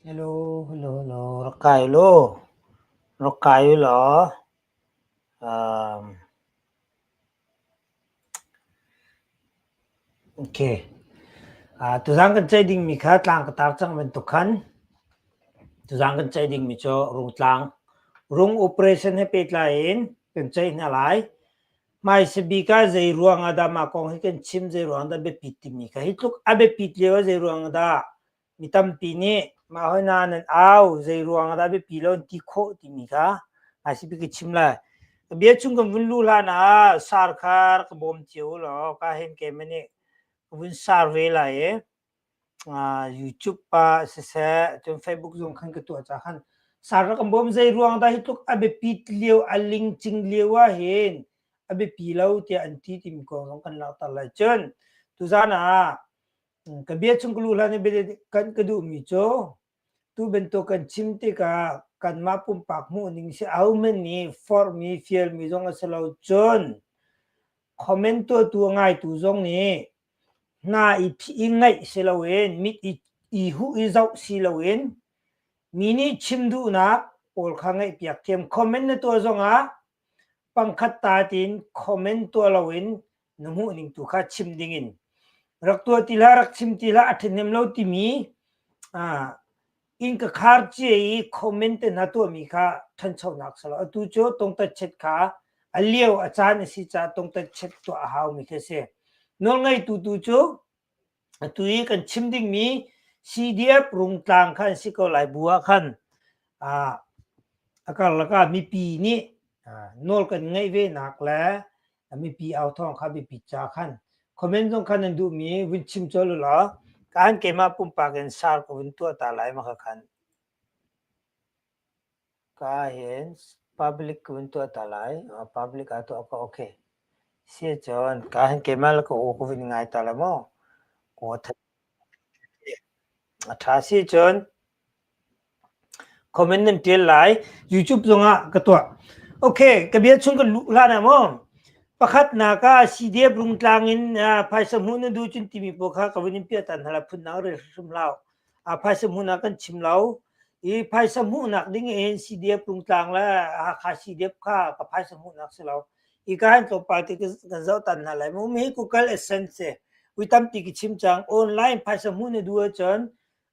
Hello, hello, hello. Rak kai law. Rak kai u law. Um, okay. Uh, tuzang kan ceih dingmi kha tlang ka tar cang bantuk khan. Tuzang kan ceih dingmi cu rungtlang. Rung operation he pehtlai in kan ceih hna lai. Hmaisa bik ah zei ruang ah dah mah kong hi kan chim, zei ruang dah biapit timi kha hi tluk a biapit lio ah zei ruang dah mi tampi nih mah hoi hna nan au, zei ruang ah dah biapi lo an ti khawh timi kha hmaisa bik ka chim lai. Ka bia chung kan vun luh hlan ah sar kha rak ka bawm cio u law ka hen keimah nih ka vun sar ve lai i YouTube ah siseh cun Facebook zong khan ka tuah caah khan sar rak kan bawm. Zei ruang dah hi tluk a biapit lio a lingcing lio ah hin a biapi lo tiah an ti timi kong zong kan langhter lai. Cun tuzaan ah ka bia chung ka luh hlan i kan ka duhmi cu tu bantuk kan chim tikah kanmah pumpak hmuhning si ahohmanh nih forhmi fialmi zong a si lo. Cun comment tuahtu a ngaitu zong nih hna i phih i ngaih si loin mit i i huh i zoh si loin mi nih chim duhnak pawl kha ngaihpiak thiam. Comment na tuah zongah pangkhat ta tiin comment tuah loin na hmuhning tu kha chim dingin rak tuah ti hlah, rak chim ti hlah, a ṭhahnem lo timi inn ka khar cia i comment te hna tuahmi kha ṭhanchonak si lo. Atu cu tongtatchet kha a lio a caan a si caah tongtatchet tuah a haumi khi a si. Nawlngeitu tu cu atu i kan chim dingmi CDF Rungtlang kha an si ko lai bu ah khan a karlak ah mipi nih nawl kan ngeih ve nak le mipi authawng kha biapi ca khan comment zong khan nan duhmi vun chim colh u law kaan keimah pumpak in share ka vun tuah ta lai ma kha khan ka hin public ka vun tuah ta lai public ah tuah ka okay si cun ka hin keimah le ka aw ka vun ngai ta lai maw ko a tha si cun Comment nan ṭial lai. YouTube zongah ka tuah. Okay, ka bia chung kan luh hlan ah maw? Pakhatnak ah CDF Rungtlang in phaisa hmuh na duh cun timi pawl kha ka vun in piah ta hna lai phundang rel hrimhrim hlah. Phaisa hmuhnak kan chim lo. I phaisa hmuhnak ding in CDF Rungtlang le Hakha CDF kha ka phaisa hmuhnak si lo. I ka han tlawmpal te kan zoh tan hna lai. Mu hi Google AdSense ui tampi ka chim cang. Online phaisa hmuh na duh ahcun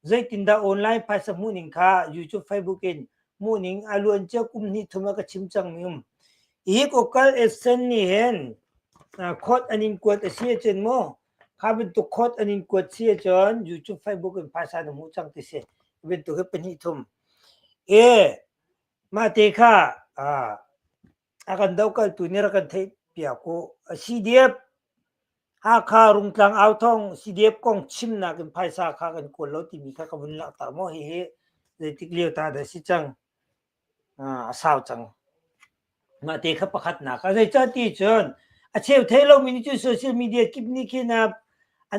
Zeitindah online phaisa hmuhning kha YouTube, Facebook in hmuhning a luancia kum hnih thum ah ka chim cangmi um. Hi Google AdSense nih hin code an in kuat a si ahcun mu kha bantuk code an in kuat si ahcun YouTube, Facebook in phaisa na hmuh cang ti si. Hi bantuk hi pahnih thum. E mah te kha a kan dohkaltu nih rak kan theih piak u. CDF Hakha Rungtlang Authawng CDF kong chimnak in phaisa kha kan kawl lo timi kha ka vun langhter maw hihi zeitik lio ta dah si cang a sau cang. Mah te kha pakhatnak ah zeicah ti cun a cheu thei lomi nih cun social media kip nih khin an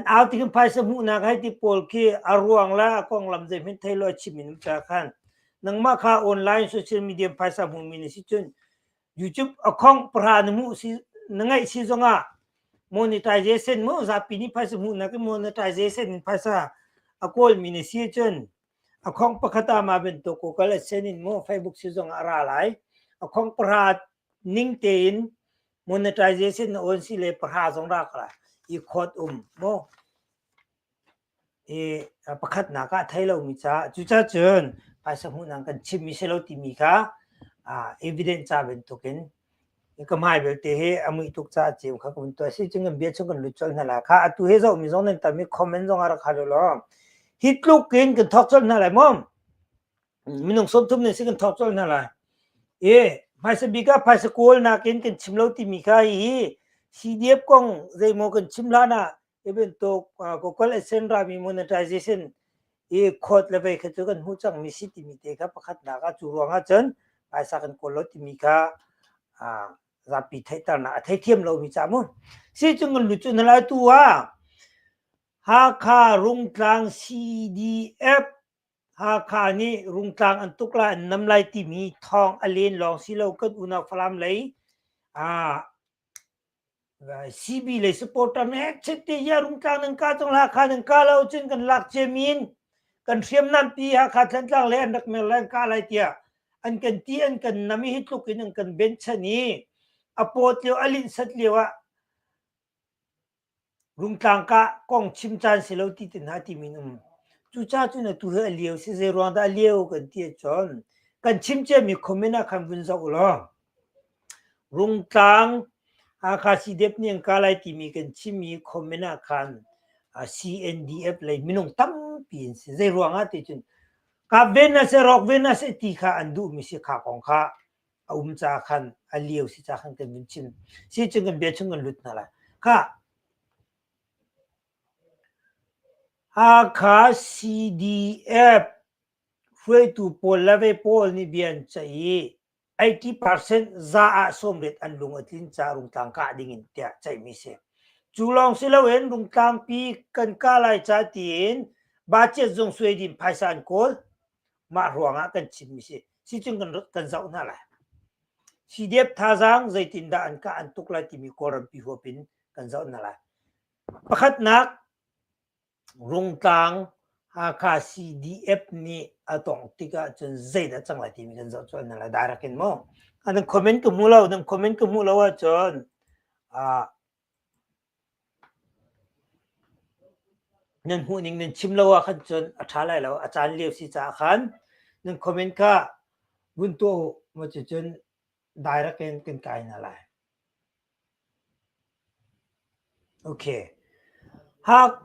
au ti khin phaisa hmuhnak hei ti pawl khi a ruang le a konglam zeihmanh thei lo a chim in um ca khan nangmah kha online social media phaisa hmumi na si cun YouTube account pahra na hmuh si na ngeih si zongah monetization mu zapi nih phaisa hmuhnak in monetization in phaisa a kawlmi na si cun account pakhat ah mah bantuk Google AdSense in mu Facebook si zongah a ra lai account pahra ning tein monetization na on si le pahra zong ra ka i khawt um mu i pakhatnak ah thei lomi caah cucacun phaisa hmuhnak kan chimmi si lo timi kha evidence ca bantukin ka hmai belte hi a muih tuk caah ceu kha ka vun tuah si cun kan bia chung kan lut colh hna la kha atu hi zohmi zong nan tam i comment zong ah rak hal u law hi tluk in kan thawk colh hna lai maw minung 30 nan si kan thawk colh hna lai e hmaisa bik ah phaisa kawl nakin kan chim lo timi kha hi CDF kong zeimaw kan chim hlan ah Hi bantuk Google AdSense rami monetization i code le vei kha cu kan hmuh cangmi si timi te kha pakhatnak ah cu ruang ah cun phaisa kan kawl lo timi kha zapi theihternak a theithiam lomi ca mu. Si cu kan lut cu na lai tu ah Hakha Rungtlang CDF Hakha nih Rungtlang an tuk lai an nam lai timi thawng a len lawng si lo kan unau Falam lei CB lei supporter nih chet te ya Rungtlang nan ka cang Hakha nan ka lo cun kan lak ciamin. Kan hriamnam pi Hakha Thantlang le an rak mer lai an kah lai tiah an kan ti an kan nam i hi tluk in an kan benchan i a pawt lio a linhsat lio ah Rungtlang kah kong chim caan si lo ti te hna timi an um. Cucaah cun atu hi a lio si zei ruang dah a lio kan ti ahcun kan chim ciami comment ah khan vun zoh ulaw Rungtlang Hakha CDF nih an kah lai timi kan chimmi comment ah khan CNDF lei minung tampi an si. Zei ruang ah ti cun kap ve hna seh rawk ve hna seh ti kha an duhmi si kha kong kha a um caah khan a lio si caah khan kan vun chim. Si cun kan bia chung kan lut hna lai. Kha Hakha CDF hruaitu pawl le ve pawl nih bia an ceih i 80% za ah sawmriat an lung a tlin caah Rungtlang kah ding in tiah ceihmi si. Cu lawng si loin Rungtlangpi kan kah lai ca tiin budget zong suai din phaisa an kawl. Mah ruangah kan chimmi si. Si cun kan, kan zoh hna lai. CDF thazaang zeitindah an kah an tuk lai timi Kawlrampi huap in kan zoh hna lai. Pakhatnak, Rungtlang Hakha CDF nih a tongh tik ahcun zeidah cang lai timi kan zoh colh hna lai. Direct in maw? Nan comment ka hmu lo, nan comment ka hmuh lo ahcun nan hmuh ning nan chim lo ah khan cun a ṭha lai lo. A caan lio si caah khan nan comment kha vun tuah u. Maw cucun direct in kan kai hna lai. Okay. Hak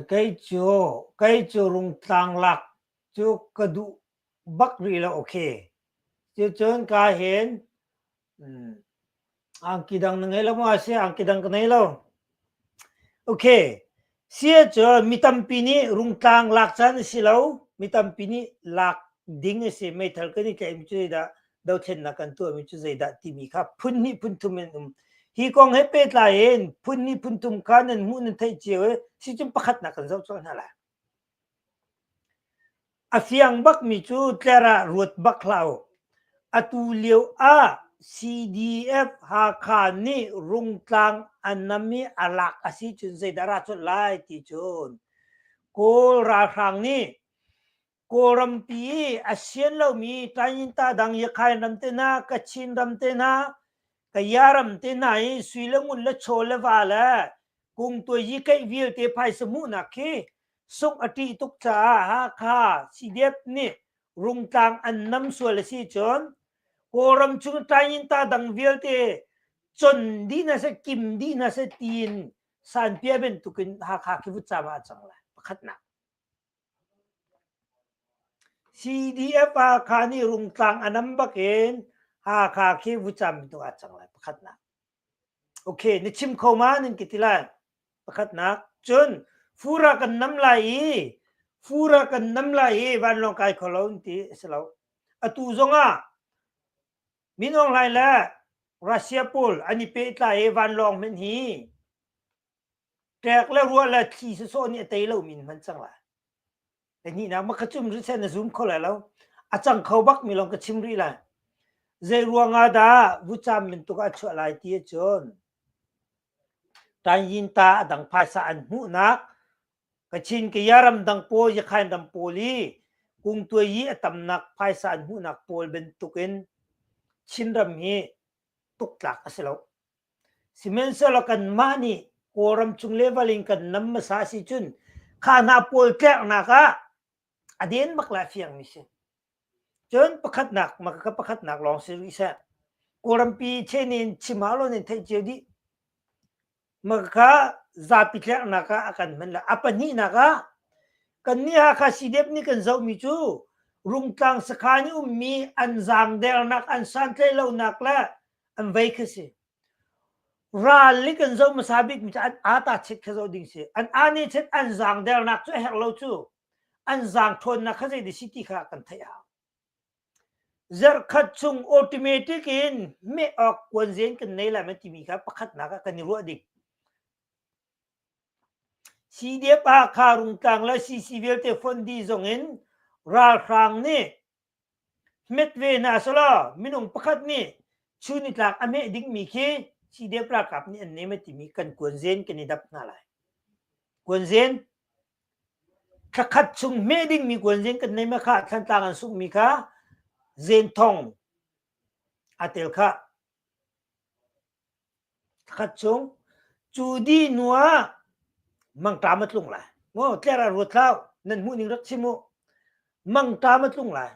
kei cu kei cu Rungtlang lak cu ka duh bak rih lo. Okay. Cucun ka hin Angki dang na ngei lo maw? Si, angki dang ka nei lo. Okay. Si ahcun mi tampi nih rungtlang lak caan a si lo. Mi tampi nih lak ding a si. Meithal kan i tlaihmi cu zeidah dothlennak kan tuahmi cu zeidah timi kha phun hnih phun thum in um. Hi kong he pehtlai in phun hnih phun thum kha nan hmuh nan theih cio i si cun pakhatnak kan zoh colh hna lai. A fiang bakmi cu tler ah ruat bak hlah u. Atu lio ah CDF Hakha nih Rungtlang a nam i a lak a si cun zeidah ra colh lai ti cun Kawl ralhrang nih Kawlrampi i a sian lomi Tayinta dang Yakhain ram te hna, Kachin ram te hna, Kaya ram te hna i sui le ngun le chaw le va le kungtuai yi keih vialte phaisa hmuhnak khi sungh a ṭih tuk caah Hakha CDF nih Rungtlang an nam sual a si cun Kawlram chung Tayinta dang vialte con dih hna seh kim dih hna seh tiin sanpia bantukin Hakha khi vutcaam ah a cang lai pakhatnak. CDF Hakha nih Rungtlang a nam bakin Hakha khi vutcaam bantuk ah a cang lai pakhatnak. Okay, na chim kho ma nan ka ti lai. Pakhatnak. Cun fura kan nam lai i fura kan nam lai i vanlawng kai kho lo ti a si lo. Atu zongah Min Aung Hlaing le Russia pawl an i pehtlai i vanlawng hmanh hi ṭek le ruah le thli sawsawh nih a tei lomi in hman cang lai. Pahnihnak ma ka cum rih seh na zum kho lai lo. A cang kho bak mi lawng ka chim rih lai. Zei ruang ah dah vucam bantuk ah chuah lai ti ahcun Tanyin ta a dang phaisa an hmuhnak Kachin Kaya ram dang pawl Yakhain ram pawl i kungtuai i a tamnak phaisa an hmuhnak pawl bantukin Chinram hi tuktlak a si lo. Sihmanhsehlaw kanmah nih Kawlram chung level in kan nam hmasa a si cun kha hna pawl tlerhnak ah a den bak le a fiangmi si. Cun pakhatnak ka pakhatnak lawng si rih seh. Kawlrampi chen in chim hau lo nin theih cio dih. Maka zapi tlerhnak ah a kan hman le a pahnihnak ah kannih Hakha CDF nih kan zohmi cu Rungtlang sakhan i ummi an zaangdernak an santlaih lonak le an vei khi si. Ral i kan zoh hmasa bikmi cu an aa chet kha zoh ding si. An aa nih chet an zaangdernak cu a herh lo cu. An zaang ṭhawnnak kha zei si ti kha kan theih hau. Zarhkhat chung automatic in meh awk kuanzen kan nei lai ma timi kha pakhatnak ah kan i ruah ding. CDF Hakha Rungtlang le CC vialte fonh dih zong in ralhrang nih Hmet ve hna selaw minung pakhat nih chun nitlak a hmeh dingmi khi CDF ralkap nih an nem a timi kan kuanzen kan i dap hna lai. Kuanzen. Thlakhat chung hmeh dingmi kuanzing kan nei ma kha Thlantlang an sunghmi kha zenthong a tel kha. Thlakhat chung cu dih hnu ah mangṭam a tlung lai. Maw tler ah ruat hlah nan hmuh ning rak chim u. Mangṭam a tlung lai.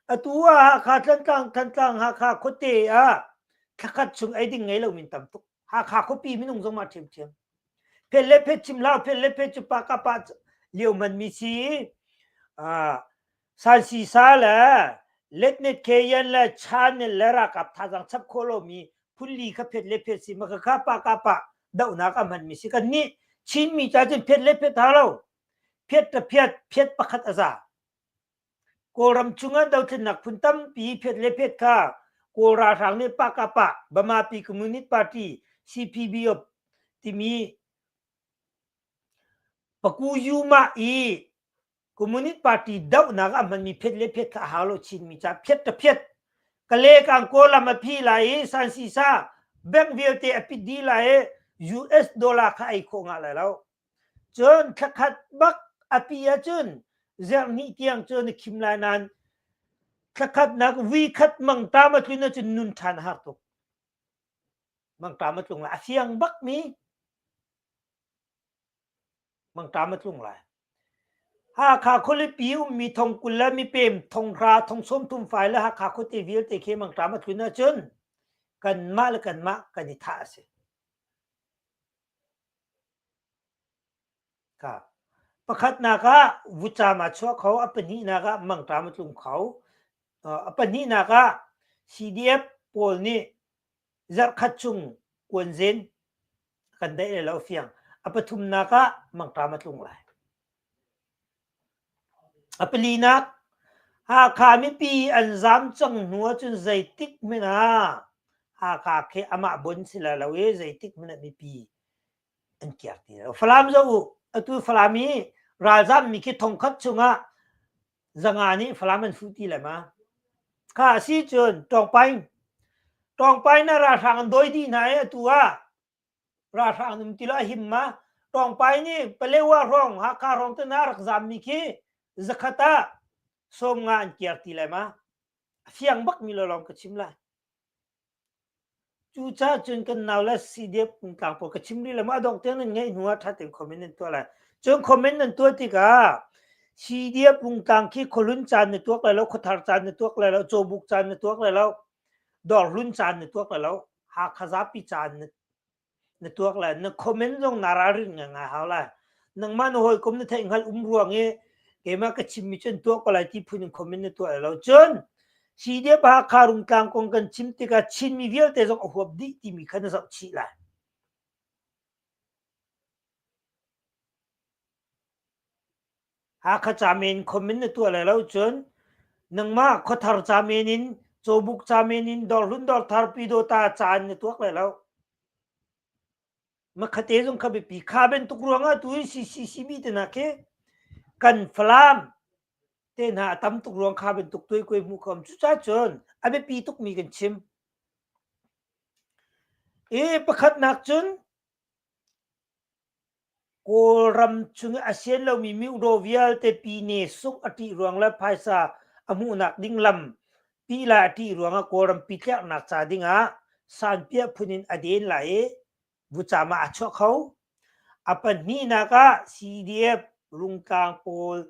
Atu ah Hakha Tlantlang Thantlang Hakha khuate ah thlakhat chung ei ding ngei lo min tam tuk. Hakha khuapi minung zong mah ṭhiamṭhiam. Phet le phet chim hlah, phet le phet cu pa ka pa lio man mi si. Uh, Sansi sa le letnet keyan le chan le rakap thazang chap kho lo mi phunli kha phet le phet si ma kha pa ka pa dohnak a hman mi si kan nih Chin mi ca cun phet le phet ha lo phet ta phet phet pakhat a za Kawlram chungah dothlennak phun tampi phet le phet kha Kawl ralhrang nih Pakapa, Bamapi Communist Party, CPB timi Pakuyuma i Communist Party dohnak ah hmanmi phet le phet kha a hau lo Chinmi ca phet ta phet. Kale kang Kawlram a phi lai i Sansisa bank vialte a pit dih lai i US dollar kha ei khawh ngah lai lo. Cun thlakhat bak a pi ahcun zerhnih tiang cu na khim lai nain thlakhatnak vuikhat mangṭam a tlun ahcun nun ṭhan a har tuk. Mangṭam a tlung lai. A fiang bakmi mangṭam a tlung lai. Hakha khualipi ummi thongkul le mipem thonghra thongsawmthum fai le Hakha khuate vialte khi mangṭam a tlun ahcun kanmah le kanmah kan i thah a si. Pakhatnak ah vutcaam aa chuah kho, a pahnihnak ah mangṭam a tlung kho. A pahnihnak ah CDF pawl nih zarhkhat chung kuanzen kan daih lai lo fiang. A pathumnak ah mangṭam a tlung lai. A palinak, Hakha mipi an zaam cang hnu ahcun zeitik hmanh ah Hakha khi amah bon si lai lo i zeitik hmanh ah mipi an kiar ti lo. Falam zoh u, atu Falam i ralzaam mi khi thongkhat chungah zanga nih Falam an fuh ti lai ma? Kha a si cun Tawngpaing, Tawngpaing na ralhrang an dawi dih hna i atu ah Ralhrang an um ti lo a him ma? Tawngpai nih Palewa hrawng, Hakha hrawng te hna rak zaammi khi zakhat ah 50 an kiar ti lai ma? A fiang bakmi lawlawng ka chim lai. Cucaah cun kan nau le CDF tlang pawl ka chim rih lo ma a dongh tiang nan ngaih hnu ah ṭha tein comment nan tuah lai. Cun comment nan tuah tikah CDF Rungtlang khi khuahlun caan na tuak lai lo, khuathar caan na tuak lai lo, cawbuk caan na tuak lai lo, dawrhlun caan na tuak lai lo, Hakha zapi caan na na tuak lai. Na comment zong naa ralrin ngai hau lai. Nangmah na hawikom na theih hngalh um ruang i keimah ka chimmi cu an tuah ko lai ti phun in comment na tuah lai lo. Cun CDF Hakha Rungtlang kong kan chim tikah Chinmi vialte zong a huap dih timi kha na zoh chih lai. Hakha ca men comment na tuah lai lo cun nangmah khuathar ca men in cawbuk ca men in dawrhlun dawrthar pyidawta ca in na tuak lai lo. Makhate zong kha biapi kha bantuk ruangah tu hi CCCB te hna khi kan Falam te hna a tam tuk ruang kha bantuk tuai kuai hmuh khom cucaah cun a biapi tukmi kan chim. I pakhatnak cun Kawlram chung i a sian lomi myodaw vialte pine sungh a ṭih ruang le phaisa a hmuhnak ding lam pih lai a ṭih ruangah Kawlram pitlerhnak ca dingah sanpiah phun in a den lai i vucam ah aa chuah kho. A pahnihnak ah CDF Rungtlang pawl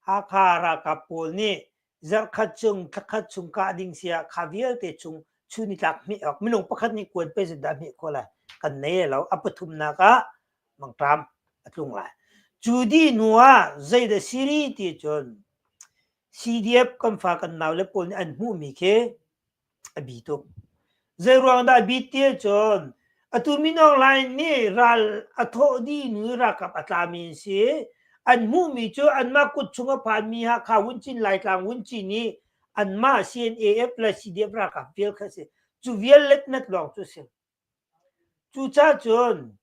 Hakha ralkap pawl nih zarhkhat chung thlakhat chung kah ding si ah kha vialte chung chunitlak hmeh awk minung pakhat nih kuan pe dah hmeh khawh lai kan nei lo a pathumnak ah mangṭam a tlung lai cu dih hnu ah zeidah siri ti cun CDF kan fa kan nau le pawl nih an hmuhmi khi a bi tuk. Zeiruang dah a bit ti ahcun atu Min Aung Hlaing nih ral a thawh dih hnu i ralkap a tlami an si. An hmuhmi cu anmah kut chung a phanmi Hakha Wuncin Laitlang Wuncin i anmah CNAF le CDF ralkap vial kha a si. Cu vial letnat lawng cu a si. Cucaah cun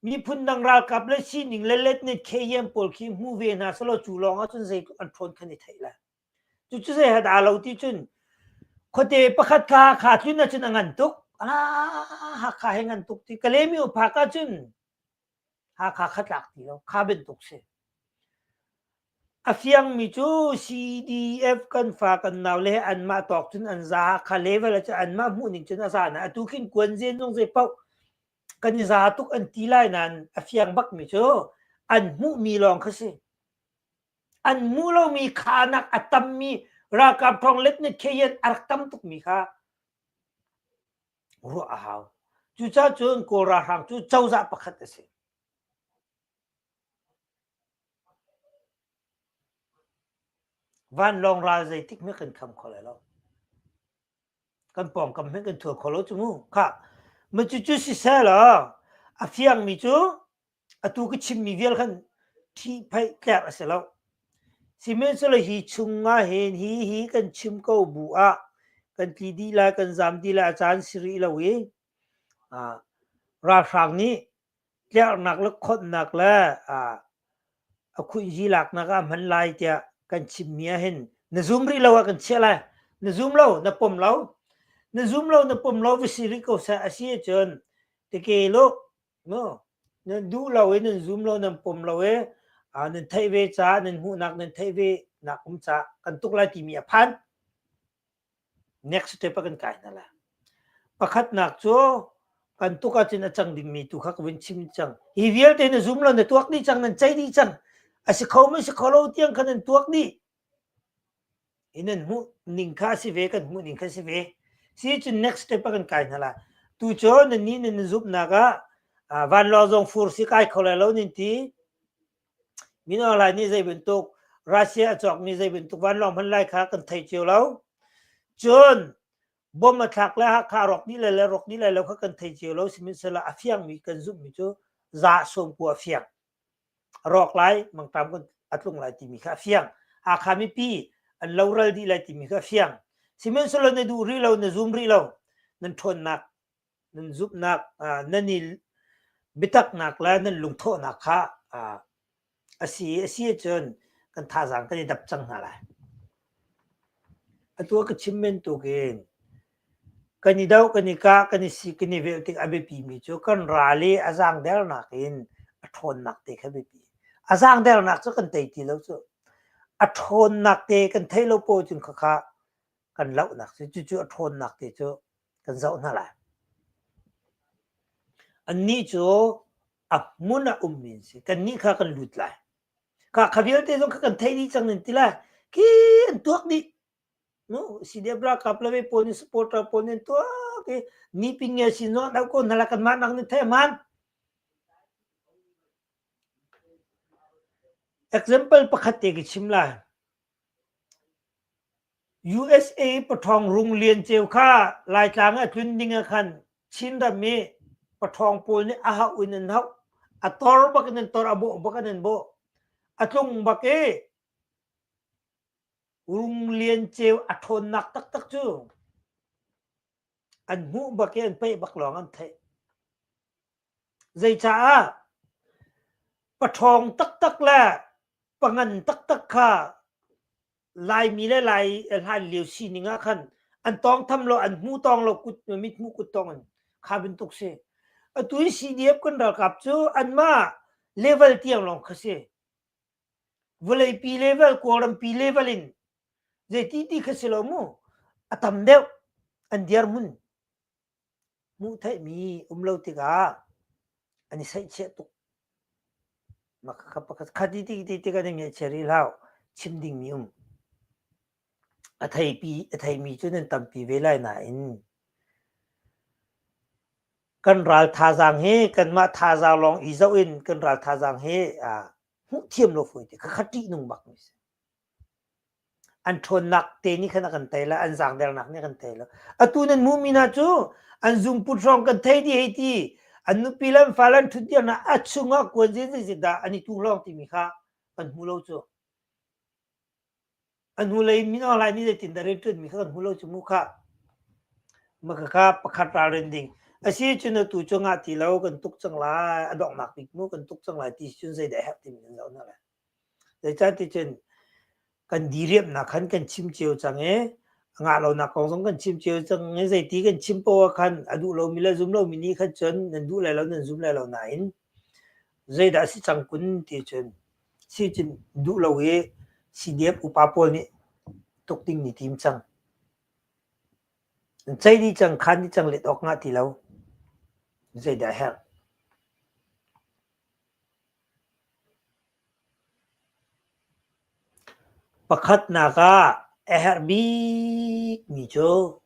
miphun dang ralkap le sining le letnet KM pawl khi hmu ve hna selaw cu lawng ahcun zeitluk an ṭhawn khan i theih lai. Cucu zei he dah lo ti cun khuate pakhat kha Hakha tlun ahcun a ngan tuk. Ah, Hakha he ngan tuk ti. Kalaymyo phak ahcun Hakha kha tlak ti lo. Kha bantuk si. A fiangmi cu CDF kan fa kan nau le anmah tawk cun an za kha level ah cun anmah hmuhning cun a za na atu khin kuanzen zong zei paoh kan i za tuk an ti lai nain a fiang bakmi cu an hmuhmi lawng kha si. An hmuh lomi khanak a tammi ralkap thawng let ne kheyen a rak tam tukmi kha ruah a hau. Cucaah cun Kawl ralhrang cu cozah pakhat a si. Vanlawng ral zeitik hmanh kan kham kho lai lo. Kan pawngkam hmanh kan thual kho lo cu mu. Khah, ma cucu siseh law a fiangmi cu atu ka chimmi vial khan ṭhihphaih tlerh a si lo. Sihmanhsehlaw hi chungah hin hi hi kan chim ko bu ah kan tli dih lai, kan zam dih lai a caan si rih lo i ralhrang nih tlerhnak le khonhnak le a khuihzi laknak ah hman lai tiah kan chimmi ahhin na zum rih lo ah kan chiah lai. Na zum lo, na pom lo. Na zum lo, na pom lo va si rih ko seh. A si ahcun tike lu no nan duh lo i nan zum lo, nan pom lo i nan theih ve caah nan hmuhnak nan theih ve nak um caah kan tuk lai timi a phan. Next step ah kan kai hna lai. Pakhatnak cu kan tuk ahcun a cang dingmi tu kha ka vun chim cang. Hi vialte na zum lo na tuak dih cang, nan ceih dih cang. A si kho maw si kho lo tiang kha nan tuak dih. Hi nan hmuh ning kha a si ve, kan hmuh ning kha a si ve. Si cun next step ah kan kai hna lai. Tu cu nan nih nan zumhnak ah vanlawng zong fur si kai kho lai lo nan ti. Mino Lai nih zei bantuk Russia a cawkmi zei bantuk vanlawng hman lai kha kan thei cio lo. Cun bom a thlak le Hakha rawk dih lai le rawk dih lai lo kha kan thei cio lo. Sihmanhsehlaw a fiangmi kan zumhmi cu za 90 a fiang. A rawk lai, mangṭam kan a tlung lai timi kha a fiang. Hakha mipi an loral dih lai timi kha a fiang. Sihmanhsehlaw na duh rih lo, na zum rih lo, nan ṭhawnnak nan zumhnak nan i biataknak le nan lungthawhnak kha a si a si ahcun kan thazaang kan i dap cang hna lai. Atu ka chim bantukin kan i doh, kan i kah, kan i sik, kan i velh tik a biapimi cu kan ral i a zaangdernak in a ṭhawnnak te kha biapi. A zaangdernak cu kan tei ti lo cu. A ṭhawnnak te kan theih lo poah cun khakha kan lohnak cu cucu a ṭhawnnak te cu kan zoh hna lai. Annih cu a hmun ah ummi an si. Kannih kha kan lut lai. Kha kha vialte zong kha kan theih dih cang nan ti lai. Khi an tuak dih. No, CDF ralkap le pawl nih supporter pawl nih an tuak i ni ping nge si no dau ko hna la kanmah nak nih theih man. Example pakhat te ka chim lai. USA paṭhawng Rung Lian Ceu kha Laitlang ah tlun ding ah khan Chinram i paṭhawng pawl nih a hauh in an hauh. A tor bak in an tor, a bawh bak in an bawh. A tlung bak i Rung Lian Ceu a ṭhawnnak taktak cu an hmuh bak i an paih bak lawng an theih. Zeicaah paṭhawng taktak le pangan taktak kha Laimi le Lai hlan lio sining ah khan an tawngtham lo, an hmu tawng lo, kut mithmuh kut tawng in kha bantuk si. Atu i CDF kan ralkap cu anmah level tiang lawng kha si. Vawleipi level, Kawlrampi level in zeiti ti kha si lo mu. A tam deuh an dirhmun. Hmuh theihmi um lo tikah an i saihchiah tuk. Mah kha pakhat kha ti ti ti tikah nan ngaihchia rih hlah. Chim dingmi um. A theipi a theimi cu nan tampi ve lai nain kan ral thazaang hi kanmah thazaang lawng i zoh in kan ral thazaang hi hmuh thiam lo fawi te khakha ṭihnung bak mi si. An ṭhawnnak te nih khan a kan tei lo, an zaangdernak nih a kan tei lo. Atu nan hmuhmi hna cu an zungput hrawng kan thei dih hei ti, an nupi le an fale an ṭhutdir hna a chungah kuan zeizei dah an i tu lawng timi kha kan hmu lo cu. A hnulei min Aung Hlaing nih zeitindah rianṭuanmi kha kan hmu lo cu mu khah. Mah kha pakhat ralrin ding. A si cun atu cu ngah ti lo kan tuk cang lai, a donghnak bik mu kan tuk cang lai ti cun zeidah a herh timi kan zoh hna lai. Zeicahticun kan diriamhnak khan kan chim cio cang i a ngah lonak kong zong kan chim cio cang i zeiti kan chim paoh ah khan a duh lomi le zum lomi nih khan cun nan duh lai lo nan zum lai lo nain zeidah a si cang kun ti cun si cun duh lo i. CDF upa pawl nih tuk ding ni tim cang. An ceih dih cang, khan dih cang, let awk ngah ti lo. Zeidah a herh? Pakhatnak ah a herh bikmi cu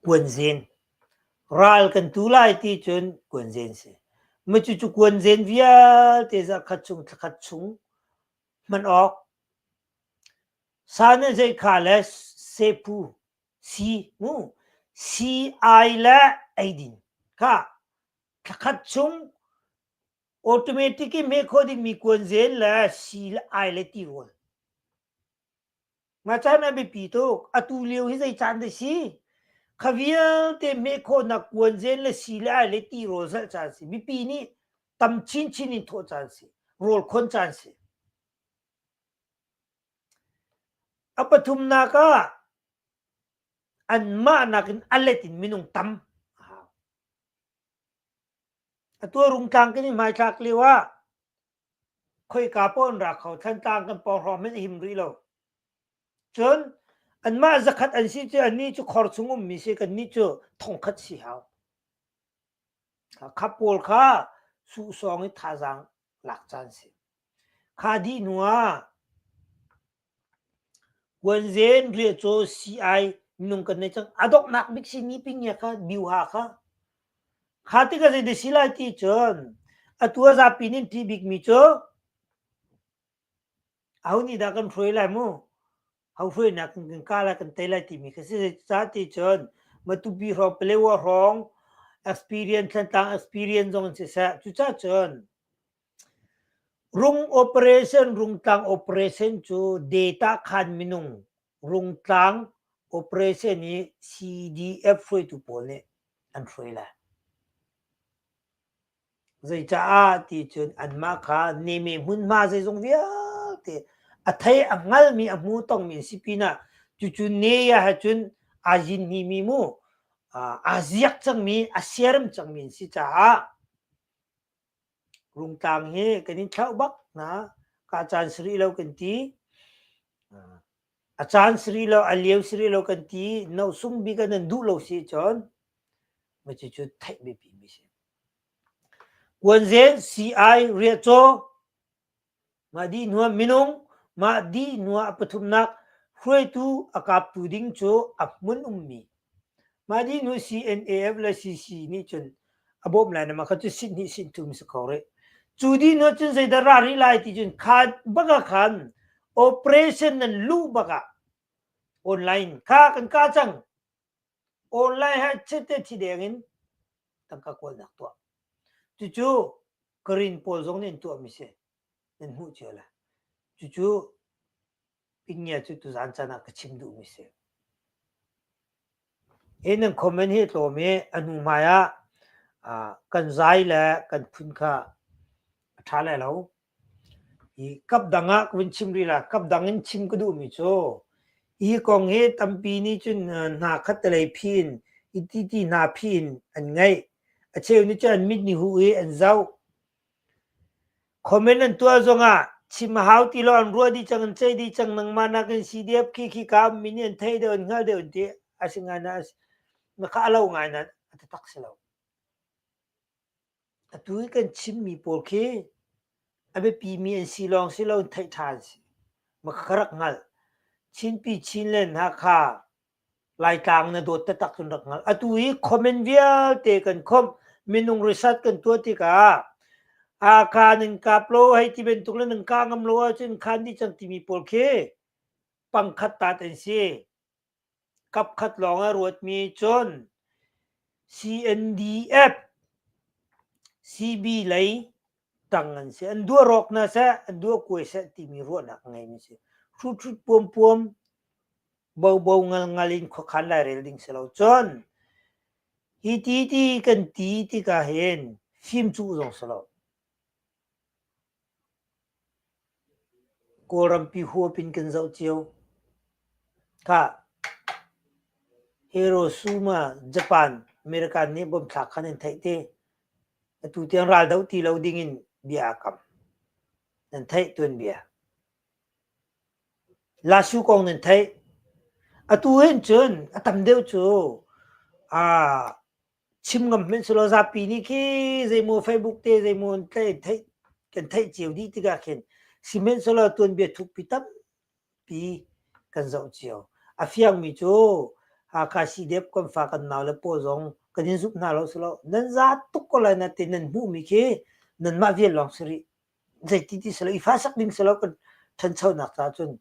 kuanzen. Ral kan tu lai ti cun kuanzen si. Cucu kuanzen vialte zarhkhat chung thlakhat chung hman awk. Sa nih zei kha le sephu si mu sii-ai le eidin kha thlakhat chung automatic in hmeh khawh dingmi kuanzen le sii le ai le tirawl. Mah caan a biapi tuk. Atu lio hi zei caan dah si? Kha vialte hmeh khawhnak kuanzen le sii le ai le tirawl zalh caan si. Mipi nih tam chinchin in thawh caan si. Rawl khon caan si. A pathumnak ah anmah nakin a let in minung tam a hau. Atu a Rungtlang kan i hmaithlak lio ah khoika paoh an ra kho. Thantlang kan pawng hrawng hmanh a him rih lo. Cun anmah zakhat an si cu annih cu khor chung ummi si kannih cu thongkhat si hau. Kha pawl kha suhsawng i thazaang lak caan si. Kha dih hnu ah Kuanzen riahcaw sii-ai minung kan nei cang. A donghnak bik si ni pingia kha biuha kha. Kha tikah zei dah si lai ti cun atu a zapi nih an ṭih bikmi cu aho nih dah kan hruai lai mu? Ho hruainak in kan kah lai kan tei lai timi kha si. Zeicah ti cun Matupi hrawng Palewa hrawng experience Thantlang experience zong in siseh cucaah cun Rung operation Rungtlang operation cu data khan minung Rungtlang operation i CDF hruaitu pawl nih an hruai lai. Zeicaah ti cun anmah kha neme hmunhma zeizong vialte a thei a hngalmi a hmu tongmi an si pinah cucu ne ah cun aa zinhmi mu aa ziak cangmi a siarem cangmi an si caah Rungtlang hi kan in thlauh bak hna. Ka caan si rih lo kan ti. A caan si rih lo, a lio si rih lo kan ti. No sung bik ah nan duh lo si cun cucu theih biapi mi si. Kuanzen CI riahcaw Mah dih hnuah minung, mah dih hnuah a pathumnak hruaitu a kaptu ding cu a hmun ummi. Mah dih hnu CNAF le CC nih cun a bawmh lai na mah kha cu sit hnih sit thum si kho rih. Cu dih hnu cun zeidah ra rih lai ti cun kha bak ah khan operation nan luh bak ah online kha kan ka cang. Online ha chete thi deng in tangka kawlnak tuah. Cucu Karen pawl zong nih an tuahmi si. Nan hmuh cio lai. Cucu Pingia cu tuzaan caan ah ka chim duhmi si. Hi nan comment hi tlawm i a hnu hmai ah kan zai le kan phun kha a ṭha lai lo. Hi kap dang ah ka vun chim rih la. Kap dang in chim ka duhmi cu hi kong hi tampi nih cun hna khat telei phi in hi ti ti hna phi in an ngaih. A cheu nih cun an mit nih huh i an zoh. Comment an tuah zongah chim a hau ti lo an ruah dih cang an ceih dih cang nangmah nakin CDF khi khi ka ummi nih an thei deuh an hngal deuh an ti a si ngai na na kha a lo ngai na a taktak si lo. Atu i kan chimmi pawl khi a biapimi an si lawng si lo theih ṭha an si. Ma ka rak hngalh. Chinpi Chinland Hakha Laitlang na dawt taktak cun rak hngalh. Atu i comment vialte kan khomh minung research kan tuah tikah Hakha nan kap lo hei ti bantuk le nan kah ngam lo ahcun khan dih cang timi pawl khi pangkhat tat an si. Kapkhat lawng a ruatmi cun CNDF CB lei tang an si. An duah rawk hna seh, an duah kuai seh timi ruahnak a ngeimi si. Hruthrut puampuam bobo ngalngal in khuakhan lairel ding si lo. Cun hi ti ti kan ti tikah hin fimcuh zong si lo. Kawlrampi huap in kan zoh cio. Khah, Hiroshima, Japan, American nih bomb thlak khan an theih te. Atu tiang ral doh ti lo ding in bia aa kam. Nan theih tuanbia. Lasu kong nan theih. Atu hin cun a tam deuh cu aa chim ngam hmanh selaw zapi nih khi zeimaw Facebook te zeimaw an theih kan theih cio dih tikah khin sihmanhsehlaw tuanbia thukpi tampi kan zoh cio. A fiangmi cu Hakha CDF kan fa kan nau le pawl zong kan in zumh hna lo selaw nan za tuk ko lai na ti nan hmuhmi khi nanmah vial lawng si rih. Zeiti ti selaw i fasak ding selaw kan ṭhanchonak caah cun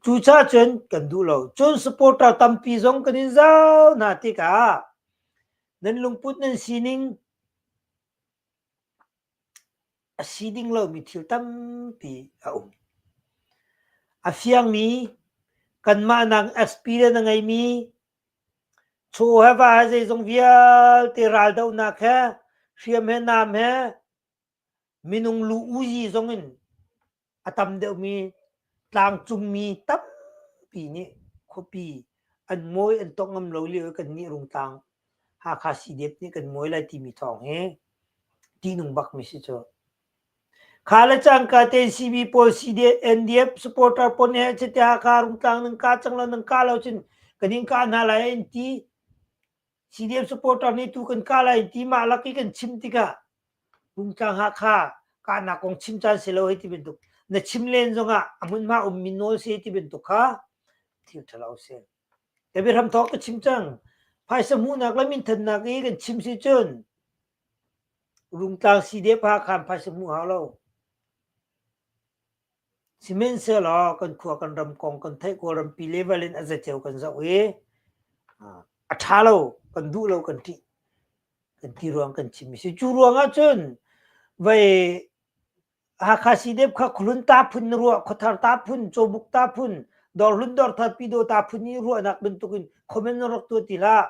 cucaah cun kan duh lo. Cun supporter tampi zong kan in zau hna tikah nan lungput nan sining a si ding lomi thil tampi a um. A fiangmi kanmah nak experience a ngeimi chaw he va he zeizong vialte raldohnak he hriam he nam he minung lu uzi zong in a tam deuhmi tlangcungmi tampi nih khuapi an mawi an tongh ngam lo lio i kannih Rungtlang Hakha CDF nih kan mawi lai timi thawng hi ṭihnung bakmi si cu. Kha le cangka tein CB pawl CDF, NDF supporter pawl nih chiti Hakha Rungtlang nan kah cang lo nan kah lo cun kan in kah hna lai an ti. CDF supporter nih tu kan kah lai ti mah lak i kan chim tikah Rungtlang Hakha kahnak kong chim caan si lo hei ti bantuk na chim len zongah a hmunhma ummi nawl si ti bantuk kha thil ṭhalo si. Ka biahram thawk ka chim cang. Phaisa hmuhnak le minthannak i kan chim si cun Rungtlang CDF Hakha phaisa hmuh hau lo. Sihmanhsehlaw kan khua kan ram kong kan theih Kawlrampi level in a zaceo kan zoh i a ṭha lo, kan duh lo, kan ṭih kan ti ruang kan chim si. Cu ruangah cun vei Hakha CDF kha Khualun ta phun na ruah, Khuathar ta phun, Cawbuk ta phun, Dawrhlun Dawrthar Pidaw ta phun i ruahnak bantukin comment na rak tuah ti hlah.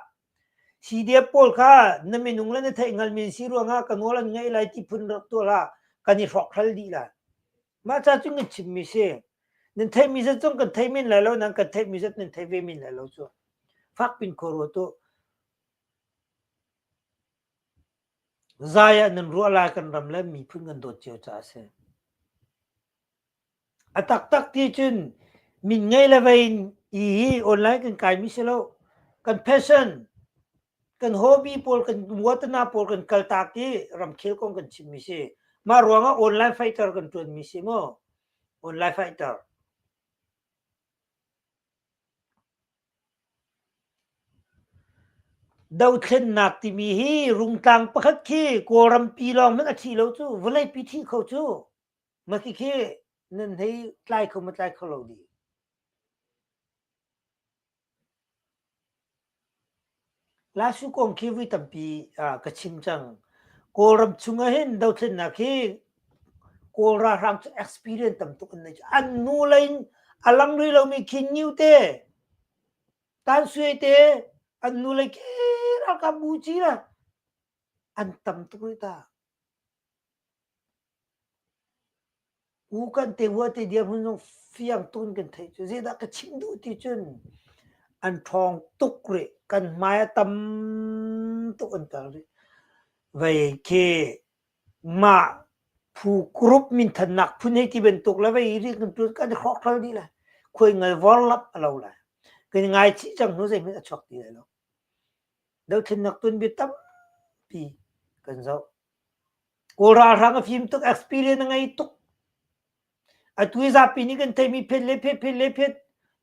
CDF pawl kha na minung le na theihhngalmi an si ruangah ka nawl an ngaih lai ti phun rak tuah hlah. Kan i hrawkhral dih lai. Mah ca cu nan chimmi si. Nan theihmi zat zong kan thei men lai lo, nan kan theihmi zat nan thei ve men lai lo cu. Fak pin khua ruat u. Zai ah nan ruah lai kan ram le miphun kan dawt cio caah a si. A taktak ti cun min ngei le vei in i hi online kan kaimi si lo. Kan passion, kan hobby pawl, kan muatana pawl kan kaltak i ramkhel kong kan chimmi si. Mah ruangah online fighter kan ṭuanmi si mu. Online fighter. Dothlennak timi hi rungtlang pakhat khi Kawlrampi lawng hmanh a thi lo cu, vawleipi thi kho cu. Mah khikhi nan hei tlai kho ma tlai kho lo dih. Lasu kong khi vui tampi ka chim cang. Kawlram chung ah hin dothlennak hi Kawl ralhrang cu experience tam tuk an nei. An nu lei in a lang rih lomi Khin Nyu te, Tan Sui te, an nu lei khi ralkap bu ci la an tam tuk rih ta. U kan te hua te dirhmun zong fiang tuk in kan theih cu zeidah ka chim duh ti cun an ṭhawng tuk rih kan hmai a tam tuk an kal rih vei khi mah phu group minthannak phun hei ti bantuk le vei ri kan ṭuan kan i hrawkhral dih lai khuai ngal vorlap a lo lai kan i ngaichih cang hnu zeihmanh a chuak ti lai lo dothlennak tuanbia tampi kan zoh Kawl ralhrang a fim tuk, experience a ngei tuk. Atu i zapi nih kan theimi phet le phet, phet le phet,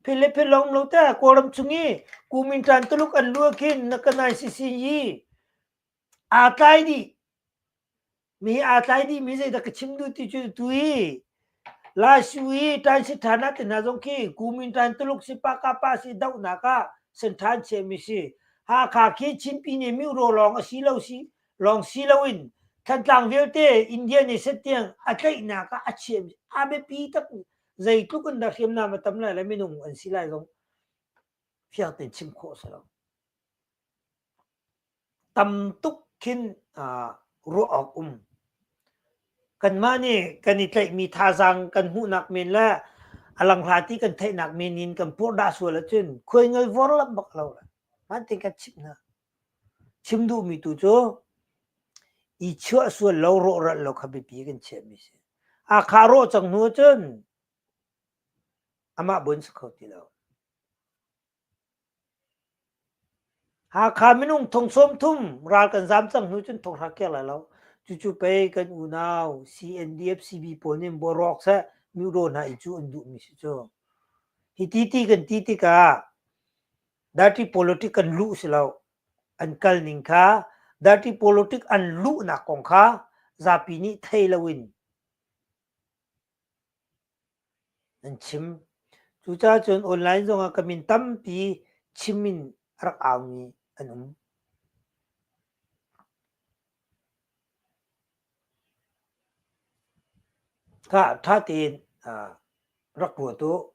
phet le phet lawng lo te Kawlram chung i Kuomintang Tuluk an luh khin na kan ICC i aa tlai dih. Mi aa tlai dih mi zeidah ka chim duh ti cu tu i Laisu i Ṭainsi ṭhan ah te hna zong khi Kuomintang Tuluk si Pakapa si dohnak ah senṭhan chiahmi si. Hakha khi Chinpi nih Miro lawng a si lo si lawng si loin Thantlang vialte India nih set tiang a tlaihnak ah a chiahmi a biapi tak zeitluk in dah hriamnam a tam lai le minung an si lai zong fiang tein chim khawh a si lo. Tam tuk khin ruah awk um. Kanmah nih kan i tlaihmi thazaang kan hmuhnak men le a langhla ti kan theihnak men in kan purhdah sual ahcun khuaingal vor lam bak lo. Hmaan tein kan chimh hna. Chim duhmi tu cu i chuah sual lo rawhral lo kha biapi kan chiahmi si. Hakha rawh cang hnu ahcun amah buan si kho ti lo. Hakha minung thong 30 ral kan zam cang hnu cun thong hra kir lai lo. Cucu pei kan unau CNDF CB pawl nih boruak seh myodaw hna i cu an duhmi si cu. Hi ti ti kan ti tikah dirty politic kan luh si lo. An kal ning kha dirty politic an luhnak kong kha zapi nih thei loin An chim. Cucaah cun online zongah ka min tampi chim in a rak aumi an um. Kha ṭha tein rak ruat u.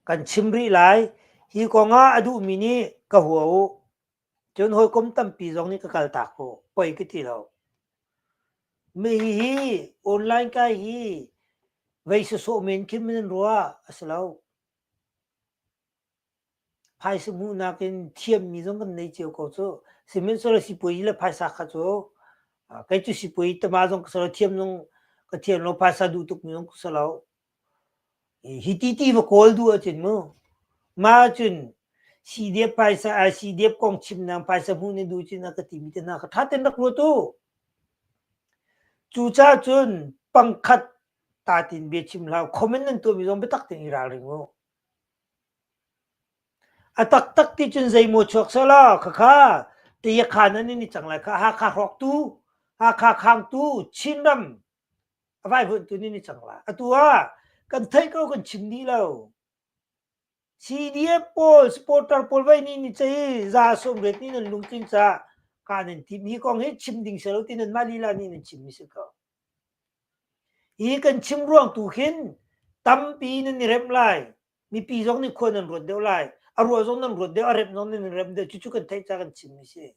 Kan chim rih lai. Hi kongah a duhmi nih ka hua u. Cun hawikom tampi zong nih ka kaltak u. Poi ka ti lo. Mi hi online kai hi vei sawsawh men khin nan ruah a si lo. Phaisa hmuhnak in thiammi zong kan nei cio ko cu. Sihmanhsehlaw sipuazi le phaisa kha cu kei cu sipuazi tama zong ka si lo, thiam zong ka thiam lo, phaisa duh tukmi zong ka si lo. Hi ti ti va kawl duh ahcun mu, mah ahcun CDF phaisa CDF kong chimnak phaisa hmuh na duh cun a ka timi te hna kha ṭha tein rak ruat u. Cucaah cun pangkhat ta tin bia chim hlah u, comment nan tuahmi zong biatak tein i ralring u. A taktak ti cun zeimaw chuak selaw khakha tayakhan an in i cang lai kha Hakha hrawktu, Hakha khangtu, Chinram a vaivuanhtu nih ni cang lai. Atu ah kan theih ko kan chim dih lo. CDF pawl supporter pawl vai nih ni cei za som ret ni nan lungtlin ca ka nan tim hi kong hi chim ding selo ti nan mah lila nih nan chim mi si ko. Hi kan chim ruang tu khin tampi nan i remh lai. Mipi zong nih khua nan ruat deuh lai. A ruah zong nan ruat deuh, a remh zong nan rem deuh. Cucu kan theih ca kan chim mi si.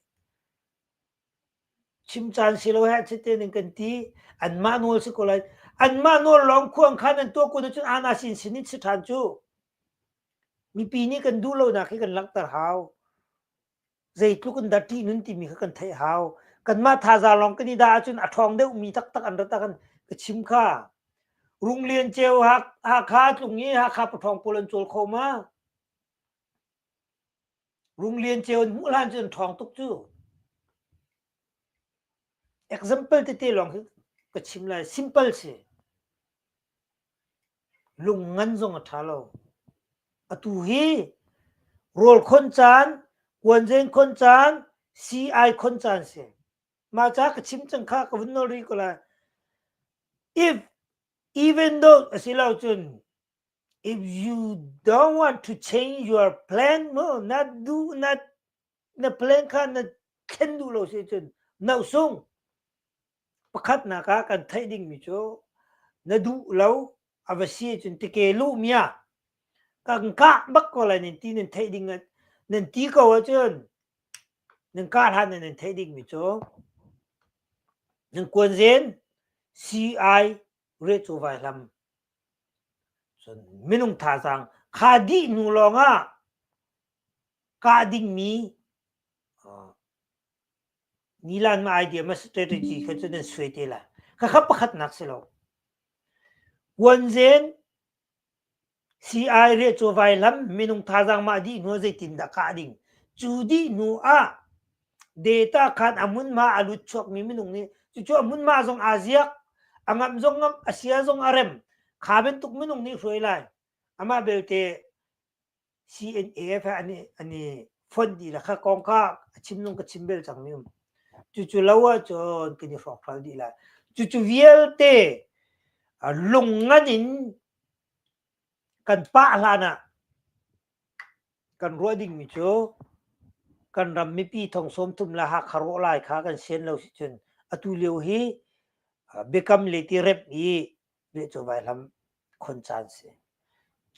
Chim caan si lo he chite ning kan ti. Anmah nawl si ko lai. Anmah nawl lawng khuang khan an tuah kun ahcun ana sin sin in si ṭhan cu. Mipi nih kan duh lonak hi kan langhter hau. Zeitluk in dah ṭihnun timi kha kan theih hau. Kanmah thazaang lawng kan i dah ahcun a ṭhawng deuhmi taktak an rat ah kan ka chim kha. Runglian ceu Hakha tlung i Hakha paṭhawng pawl an cawl kho ma? Runglian ceu an hmuh hlan cu an ṭhawng tuk cu. Example tete lawng hi ka chim lai. Simple si. Lung ngan zong a ṭha lo. Atu hi rawl khon caan, kuanzen khon caan, sii-ai khon caan si. Mah ca ka chim cang kha ka vun nawl rih ko lai. If even though a si lo cun if you don't want to change your plan no na duh na na plan kha na thlen duh lo si cun no sung pakhatnak ah kan theih dingmi cu na duh lo a va si cun tike luh mia kan kah bak ko lai nan ti nan theih ding nan ti ko ahcun nan kah hlan nan theih dingmi cu nan kuanzen CI recu vai hlam Cun minung thazaang kha dih hnu lawngah kah dingmi nilan ma idea ma strategy kha cu nan suai te lai. Khakha pakhatnak si lo. Kuanzen CI re cu vailam minung thazaang mah dih hnu zeitindah kah ding. Cu dih hnu ah data khan a hmunhma a lut chuakmi minung nih cucu a hmunhma zong aa ziak a ngamh zong ngamh a sia zong a rem kha bantuk minung nih hruai lai amah belte CNAF he an i an i fonh dih la kha kong kha a chim nung ka chim bel cang mi um cucu lo ahcun kan i hrawkhralh dih lai cucu vialte lung ngan in kan pah hlan ah Kan ruah dingmi cu kan ram mipi thong 30 le Hakha rawh lai kha kan sian lo sicun atu lio hi biakam le ti remh i lehcaw vaihlam khon caan si.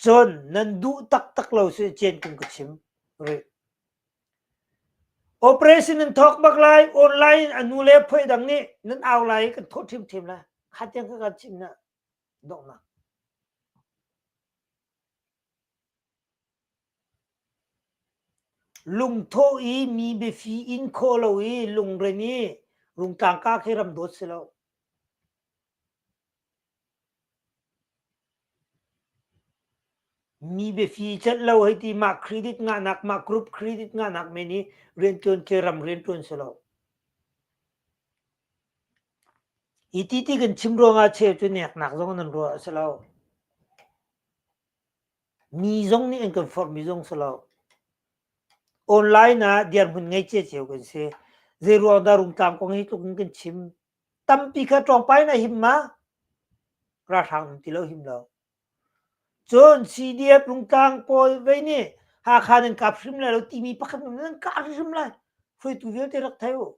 Cun nan duh taktak lo si cian kum ka chim rih. Operation nan thawk bak lai, online a nu le phoi dang nih nan au lai i kan thawh ṭhimṭhim lai. Kha tiang ka kan chim na donghnak. Lungthawh i mi biafi in khawh lo i lungren i rungtlang ka khi ram dawt si lo. Mi biafi celh lo hei ti mah credit ngahnak mah group credit ngahnak men i rianṭuan khi ram rianṭuan si lo. Hi ti ti kan chim ruangah cheu cu neknak zong nan ruah a si lo. Mi zong nih an kan forhmi zong si lo. Online ah dirhmun ngei cio kan si. Zei ruang dah Rungtlang kong hi tluk in kan chim? Tampi kha ṭawngpai na him ma? Ralhrang um ti lo him lo. Cun CDF Rungtlang pawl vei nih Hakha nan kap hrim lai lo timi pakhat nan kah hrim lai. Hruaitu vialte rak thei u.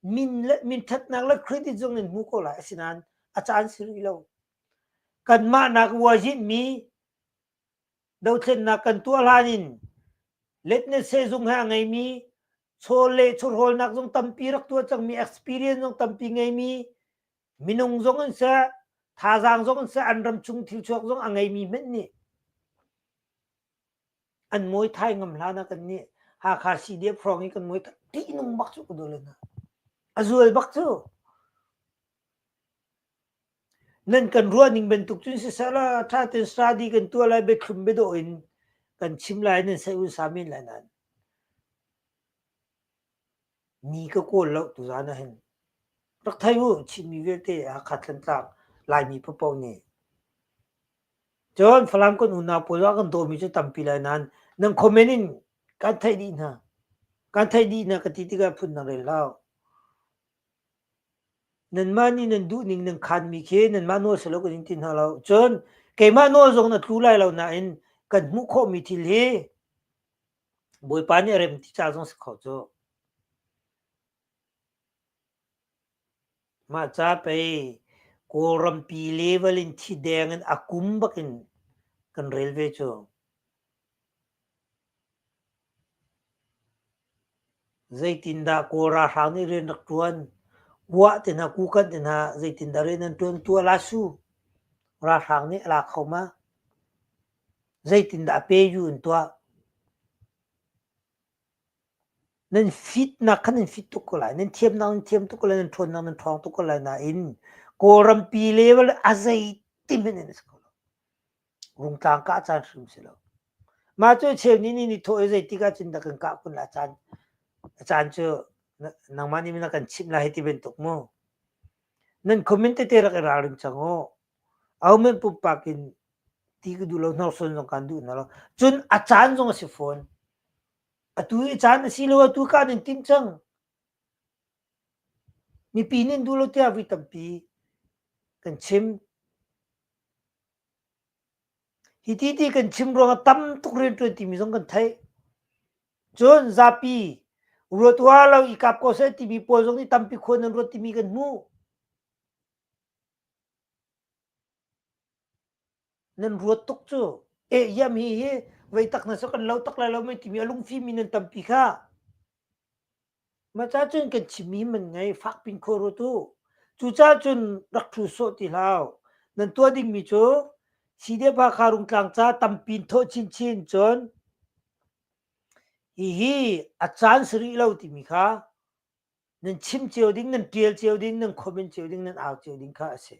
Min le min ṭhatnak le credit zong nan hmu ko lai. Asinain a caan si rih lo. Kanmah nak uazihmi Dothlennak kan tuah hlan in letnet sehzung he a ngeimi chawleh chawhrawlnak zong tampi rak tuah cangmi experience zong tampi ngeimi minung zong in seh thazaang zong in seh an ram chung thilchuak zong a ngeimi hmanh nih an mawi thai ngam hlan ah kan nih Hakha CDF hrawng i kan mawi ṭihnung bak cu ka dol hna a zual bak cu Nan kan ruahning bantuk cun siseh law ṭha tein study kan tuah lai, biathlum biadawh in kan chim lai, nan saih un sa men lai nain mi ka kawl lo tuzaan ah hin. Rak thei u, Chinmi vialte Hakha Thantlang Laimi paohpaoh nih. Cun Falam kan unau pawl ah kan dawmi cu tampi lai nain nan comment in kan theih dih hna. Kan theih dih hna ka ti tikah phun dang rel hlah u. Nanmah nih nan duhning nan khaanmi khi nanmah nawl si lo kan in ti hna lo. Cun keimah nawl zong na tlu lai lo nain kan hmuh khawhmi thil hi Bawipa nih a rem ti ca zong si kho cu. Mah ca pei Kawlrampi level in thi deng in a kum bakin kan rel ve cu. Zeitindah Kawl ralhrang nih rian rak ṭuan? Kuah te hna, kukanh te hna zeitindah rian an ṭuan? Tuah la su. Ralhrang nih a la kho ma? Zeitindah a pe-yu in tuah? Nan fitnak kha nan fit tuk ko lai, nan thiamnak nan thiam tuk ko lai, nan ṭhawnnak nan ṭhawng tuk ko lai nain Kawlrampi level a zeiti hmanh in a si kho lo. Rungtlang kah caan hrim si lo. Mah cu cheu nih ni nih thawh i zeitik ah cun dah kan kah kun la caan a caan cu nangmah nih na kan chimh lai hei ti bantuk mu. Nan comment tete rak i ralring cang u. Ahohmanh pumpak in ti ka duh lo hnorsuan zong kan duh hna lo. Cun a caan zong a si fawn. Atu i caan a si lo atu kah nan timh cang. Mipi nih an duh lo tiah voi tampi kan chim. Hiti ti kan chim ruangah tam tuk rianṭuan timi zong kan theih. Cun zapi ruat uar lo i kap ko seh timi pawl zong nih tampi khua nan ruat timi kan hmuh. Nan ruat tuk cu. Eh yam hi hi vei tak na kan lo tak lai lo mei timi a lungfimi nan tampi kha. Mah ca cun kan chimmi man ngei fakpin khaw ruat u. Cucaah cun rak ṭhu sawh ti hlah. Nan tuah dingmi cu CDF Hakha Rungtlang ca tampi in thawh chinchin cun hihi a caan si rih lo timi kha nan chim cio ding, nan ṭial cio ding, nan comment cio ding, nan au cio ding kha a si.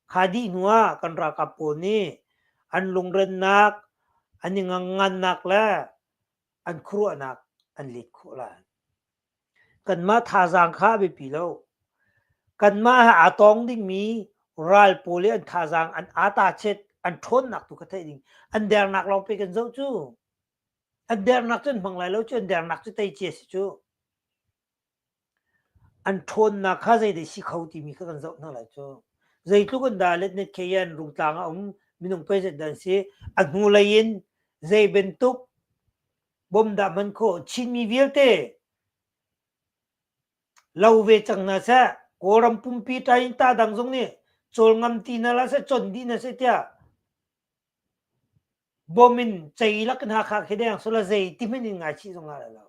Kha dih hnu ah kan ralkap pawl nih an lungrennak, an i ngannak le an khuaruahnak an let khawh lai. Kanmah thazaang kha a biapi lo. Kanmah he aa tawng dingmi ral pawl i an thazaang an aa chet an ṭhawnnak tu kha theih ding. An dernak lawng pe kan zoh cu. An dernak cu an hmang lai lo cu an dernak cu tei cia si cu. An ṭhawnnak kha zeidah si kho timi kha kan zoh hna lai cu. Zeitluk in dah letnet kheyan Rungtlang a um, minung peizat dah an si, a hnulei in zei bantuk bom dah hman khawh, Chinmi vialte lo ve cang hna seh, Kawlram pumpi ṭain ta dang zong nih cawl ngam ti hna hlah seh, con dih hna seh tiah bom in ceilak in Hakha khi deng sula zei ti hmanh in ngaichih zong ngah lai lo.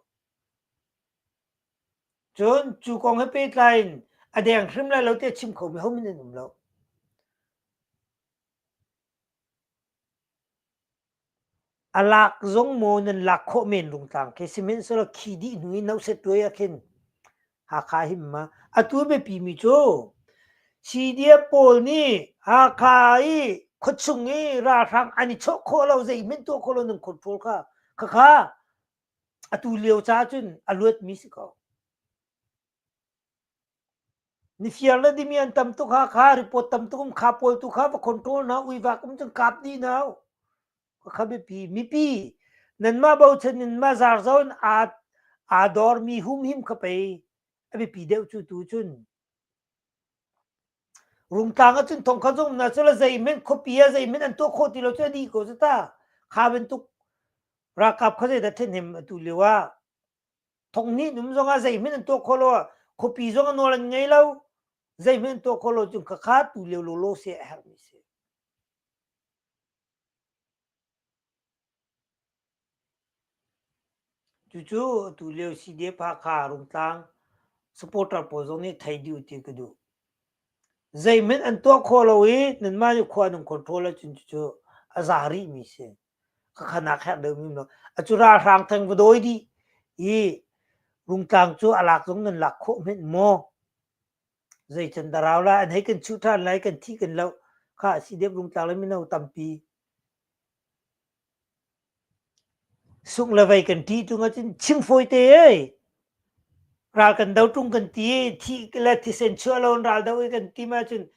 Cun cu kong he pehtlai in a deng hrim lai lo tiah chim khomi hohmanh an um lo. A lak zong maw nan lak khawh men Rungtlang khi sihmanhsehlaw khi dih hnu i nohset tuai ah khin Hakha him ma atu biapi mi cu CDF pawl nih Hakha i. Khuachung i ralhrang an i chawh khawh lo zeihmanh tuah khawh lo nan control kha khakha atu lio ca cun a luatmi si ko. Nifiar le dimi an tam tuk Hakha report tam tuk um kha pawl tu kha va control hna uivak um cun kap dih hna u. Kha biapi mipi nanmah bochan in mah zarzo in aa aa dormi humhim kha pei a biapi deuh cu tu cun Rungtlang ahcun thongkhat zong um na cu le zeihmanh khuapi ah zeihmanh an tuah khawh ti lo cu a dih ko cu ta. Kha bantuk ralkap kha zeidah ṭhahnem atu lio ah thonghnih num zong ah zeihmanh an tuah khawh lo ah khuapi zong a nawl an ngei lo zeihmanh an tuah khawh lo cun khakha tu lio lawlaw se a herhmi si. Cucu atu lio CDF Hakha Rungtlang supporter pawl zong nih thei dih u ti ka duh. Zeihmanh an tuah khawh lo i nanmah nih khua nan control ahcun cucu a za rihmi si. Khakha nak herh deuhmi um lo. Acu ralhrang theng va dawi dih i Rungtlang cu a lak zong nan lak khawh hmenh maw? Zei can dah rau lai, an hei kan chuh ṭhan lai, kan thih kan loh. Kha CDF Rungtlang le mino tampi Sungh le vei kan ṭih ṭung ahcun chim fawite ei. Ral kan do ṭung kan ti i thih le thisen chuah lo in ral do i kan tim ahcun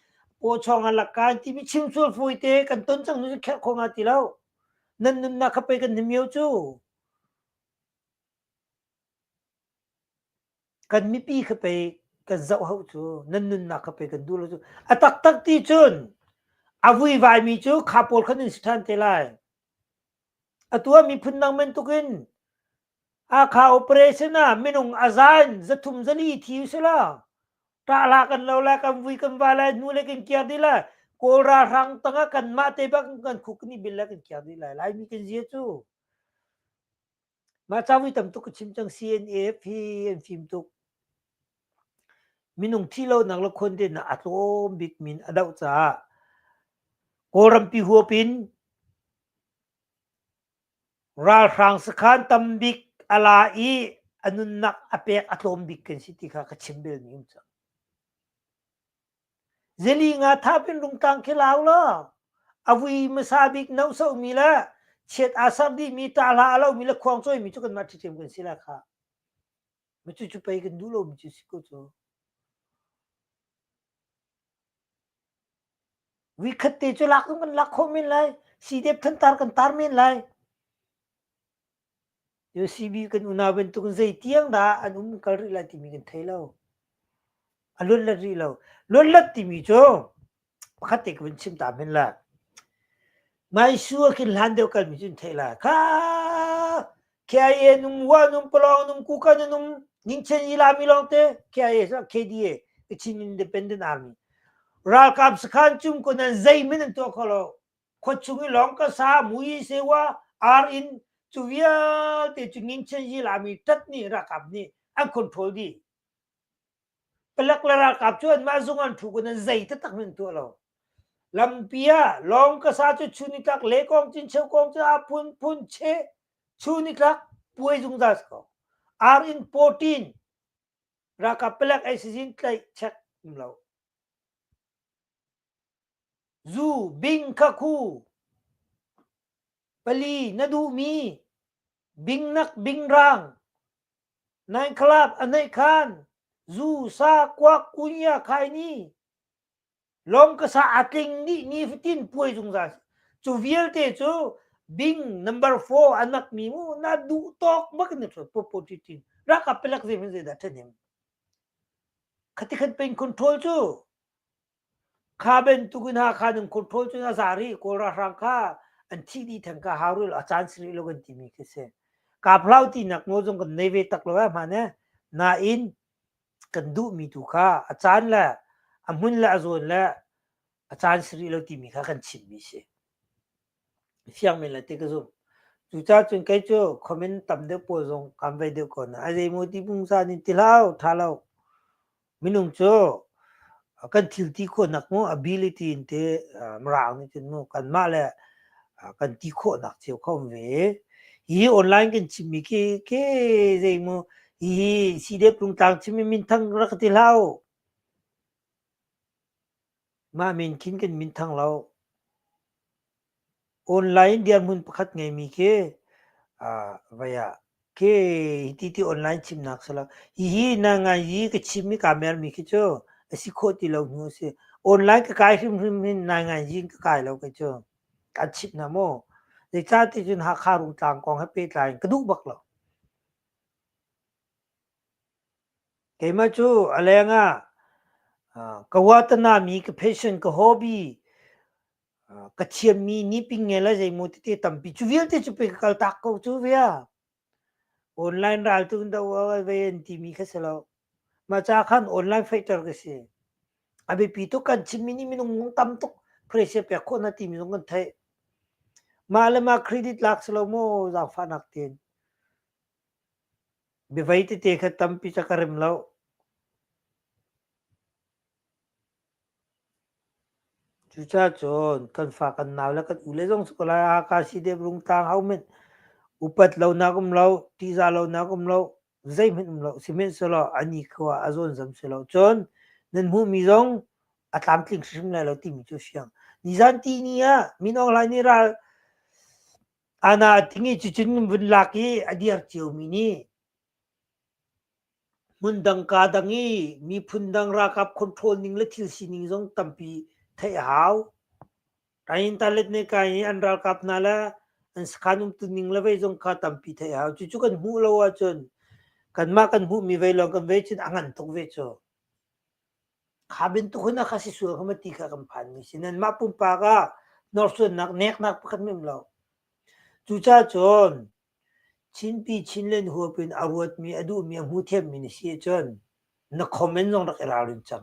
pawchawng ah lakka an timi chim sual fawite kan ton cang nu cu kherh kho nga ti lo. Nan nunnak kha pei kan himio cu. Kan mipi kha pei kan zoh hau cu nan nunnak kha pei kan duh lo cu. A taktak ti cun a vuivaimi cu kha pawl khan an si ṭhan te lai. Atu ah miphun dang bantukin Hakha operation ah minung a za in zathum zali thi usila ṭah hlah kan lo lai kan vui kan va lai hnu le kan kiar dih lai Kawl ralhrang tangah kanmah te bak kan khuk kan i bil lai kan kiar dih lai Laimi kan zia cu Mah ca vui tam tuk ka chim cang CNAF hi an fim tuk. Minung thi lonak le khawndennak a tlawm bik min a doh caah Kawlrampi huap in ralhrang sakhan tam bik a la i a nunnak a pek a tlawm bik kan si ti kha ka chim belmi um cang. Zeli nga thap in rungtlang khi lau law a vui hmasa bik nohsohmi le chiat aa ser dihmi ṭahhla a lomi le khuangcawimi cu kanmah ṭhiṭhiam kan si lai khah. Cucu pei kan duh lomi cu si ko cu. Vikhat te cu lak kan lak khawh men lai. Sidep thantar kan tar men lai. UCB kan unau bantuk in zei tiang dah an um kal rih lai timi kan thei lo. A luatlat rih lo. Luatlat timi cu pakhat te ka vun chim ta men la. Mai su a khin hlan deuh kalmi cu thei la. Kha KIA num wa num palong num kuka num ningchen ila mi long te KIA sa KDA Kachin Independent Army ralkap sakhan chung ko nan zei min an tuah kho lo Khuachung i lawng ka sa mui sewa ar in cu vialte cu ngingchen yi lami tat nih ralkap nih an control dih. Palek le ralkap cu anmah zung an thu kun an zei taktak nan tuah lo. Lampi ah lawng ka sa cu chunitlak lekawng cin cheukawng cu a phun phun che chunitlak puai zungzal si ko. Ar in 14 ralkap palek ei sizin tlaih check um lo. Zu bing kha khu. Pali na duhmi bingnak bingrang nine club a neih khan zu sa kuak kunya khai ni lawng ka sa a tling dih ni fatin puai zungzal cu vialte cu bing number 4 anak mi mu na duh tawk bak ni thot popo ti tin raka pelak zem zai da thanem khati khan pen control cu Kha bantuk in Hakha nan control cun a za rih. Kawl ralhrang kha an thih dih theng kha hau rih lo, a caan si rih lo kan timi khi si. Kaphlau tinak nawl zong kan nei ve tak lo eh hmaan eh. Nain kan duhmi tu kha a caan le a hmun le a zawn le a caan si rih lo timi kha kan chimmi si. Fiang men le ti ka zumh. Cucaah cun kei cu comment tam deuh pawl zong kan vei deuh ko na. A zeimaw ti pungsan in ti hlah tha lo. Minung cu kan thil ti khawhnak mu ability in te Mirang nih cun mu kanmah le kan ti khawhnak cio kha um ve. Hi online kan chimmi khi ke zeimaw hihi CDF Rungtlang chimmi minthang rak ka ti hlah u. Mah min khin kan minthang lo. Online dirhmun pakhat ngeimi khi vai ah khi hiti ti online chimnak si lo. Hihi na ngai i ka chim i kaa mermi khi cu a si khawh ti lo hnu a si. Online ka kai hrimhrim hin nai ngai in ka kai lo kei cu. Kaan chimh hna maw? Zeicah ti cun Hakha Rungtlang kong he pehtlai in ka duh bak lo. Keimah cu a leng ah ka uatanami, ka passion, ka hobby, ka thiammi niping nge le zeimaw tete tampi cu vialte cu pei ka kaltak ko cu via. Online ral tu do ve an timi kha si lo. Mah ca khan online fighter ka si. A biapi tuk kan chimmi nih minung tam tuk pressure pek khawh na timi zong kan theih. Mah le mah credit lak si lo maw zaangfahnak tein. Biavei tete kha tampi ca ka rem lo. Cucaah cun kan fa kan nau le kan ule zong si ko lai Hakha CDF Rungtlang hohmanh upat lonak um lo, ṭihzah lonak um lo, zeihmanh um lo. Sihmanhsehlaw a nikhua a zawnzam si lo. Cun nan hmuhmi zong a tlamtling hrimhrim lai lo timi cu a fiang. Nizan tihni ah Min Aung Hlaing nih ral ana a ting i cucun vun lak i a dir ciomi nih Hmundang kaa dang i miphun dang ralkap control ning le thil sining zong tampi theih a hau. Taintalet nih kai i an ralkap hna le an sakhan umtu ning le vei zong kha tampi theih a hau. Cucu kan hmuh lo ahcun kanmah kan hmuhmi vei lawng kan vei cun a ngan tuk ve cu. Kha bantuk hun ah kha si sual kha ma ti kha kan phanmi si. Nanmah pumpak ah hnorsuannak neknak pakhat hmanh um lo. Cucaah cun Chinpi Chinland huap in a ruatmi, a duhmi, a hmu thiammi na si ahcun na comment zong rak i ralrin cang.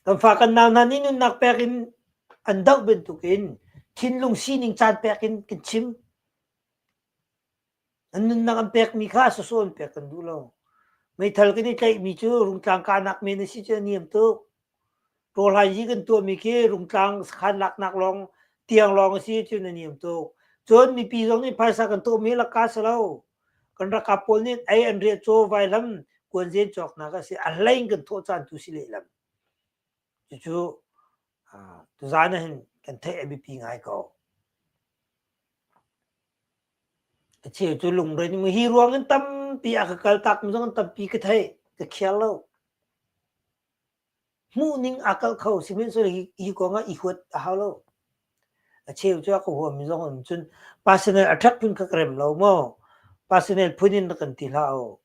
Kan fa kan nau hna nih nunnak pek in an doh bantukin thinlung sining caan pek in kan chim. An nunnak an pekmi kha sawsawh an pek kan duh lo. Meithal kan i tlaihmi cu rungtlang kahnak men a si cu a niam tuk. Rawlhai hi kan tuahmi khi rungtlang sakhan laknak lawng tiang lawng a si cun a niam tuk. Cun mipi zong nih phaisa kan tuahmi lakka si lo. Kan ralkap pawl nih ei an riah caw vailam kuanzen cawknak a si. A hlei in kan thawh caan tu si lehlam. Cucu tuzaan ah hin kan theih a biapi ngai ko. A cheu cu lungre nih hi ruang in tampi a ka kaltak mi zong an tampi ka theih, ka khial lo. Hmuhning aa kalh kho, sihmanhsehlaw hi, hi kong ah i huat a hau lo. A cheu cu a ka huam mi zong an um cun personal attack phun kha ka rem lo maw? Personal phun in rak kan ti hlah u.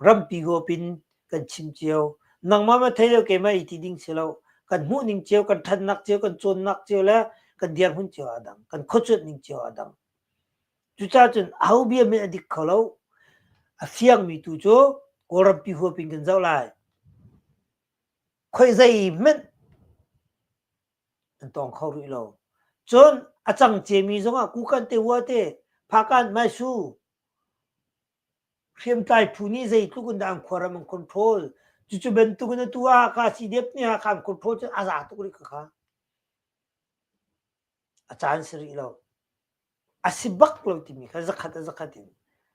Rampi huap in kan chim cio. Nangmah ma thei lo keimah i ti ding si lo. Kan hmuhning cio, kan ṭhannak cio, kan cawnnak cio le kan dirhmun cio aa dang. Kan khuacuanh ning cio aa dang. Cucaah cun aho bia men a dik kho lo. A fiangmi tu cu Kawlrampi huap in kan zoh lai. Khoi zeihmanh an tawng kho rih lo. Cun a cang ciami zongah Kukan te hua te Phakan Maisu hriamtlai phu nih zeitluk in dah an khuaram an control. Cucu bantuk in atu ah Hakha CDF nih Hakha an control cun a za tuk rih ka kha. A caan si rih lo. A si bak lo timi kha zakhat a zakhat in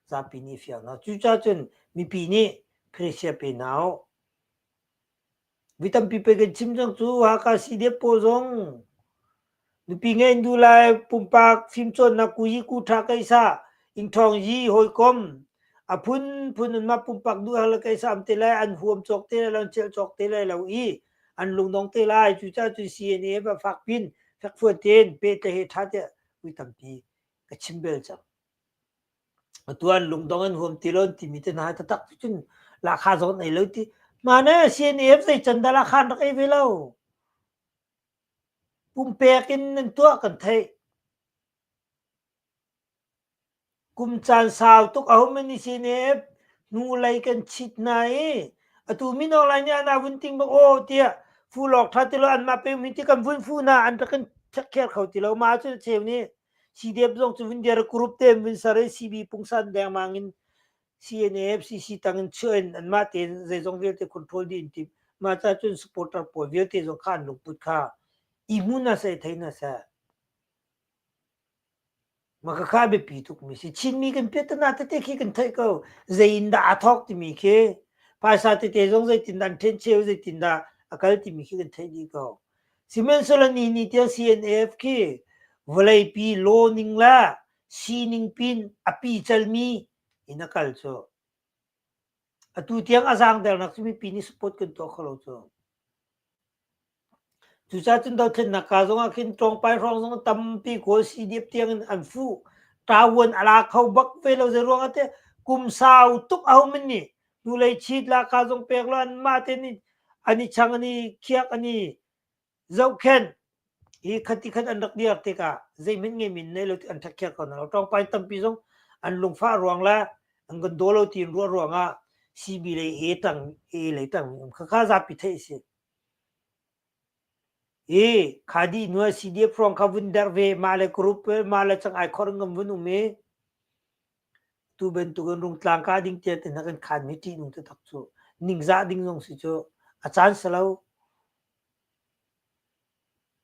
zapi nih fiang hna. Cucaah cun mipi nih pressure pe hna u. Vi tampi pei kan chim cang cu Hakha CDF pawl zong nupi ngei in duh lai pumpak fimcawnnak ku yi ku tha kaisa ingthawng yi hawikom a phunphun in mah pumpak duh hal kaisa am te lai an huam cawk te lai lo an celh cawk te lai lo i an lungdong te lai cucaah cun CNA va fak pin fekfuan tein pehtlaih he ṭha tiah vui tampi ka chim bel cang. Atu an lungdong an huam ti lo an timi te hna taktak cun lahkhah zong an ei lo ti. Mah CNF zei can dah lahkhah an rak ei ve lo. Pumpek in nan tuah kan theih. Kum caan sau tuk a hum in CNF hnulei kan chit hna i atu mino lai nih an vun ting bak aw tiah fulawk ṭha ti lo anmah pe um ti kan vun fu hna an rak kan kher kho ti lo mah cu cheu nih CDF zong cu vun dir group te vun ser i CB pungsan dengmang in CNA FCC tang in chuah in anmah tein zeizong vialte control dih in tim mah ca cun supporter pawl vialte zong kha an lungput kha i hmu na seh thei na seh Mah khakha a biapi tukmi si. Chinmi kan piahtana tete khi kan theih ko. Zei in dah aa thawk timi khi phaisa tete zong zeitindah an ṭhencheu, zeitindah a kal timi khi kan theih dih ko. Sihmanhsehlaw ni ni tiang CNF khi vawleipi law ning le sining pin a picalmi in a kal cu. Atu tiang a zaangdernak cu mipi nih support kan tuah kho lo cu. Cucaah cun dothlennak ka zong ah khin tlawngpai hrawng zong tampi Kawl CDF tiang in an fuh. Ṭavuan a la kho bak ve lo zei ruang ah teh kum sau tuk a hum in nih hnulei chit lahka zong pek lo anmah te nih an i chang an i khiak an i zohkhenh hi khati khan an rak dir tikah zeihmanh ngeimi nei lo an ṭhekhiak ko hna lo. Tlawngpai tampi zong an lungfah ruang le an kan daw lo tiin ruah ruangah CB lei A tang A lei tang um kha kha zapi theih a si. I kha dih hnu ah CDF hrawng kha vun derh ve mah le group mah le cang ai khor ngam vun um i tu bantukin rungtlang kah ding tiah te hna kan khan mi ṭihnung taktak cu ningzah ding zong si cu a caan si lo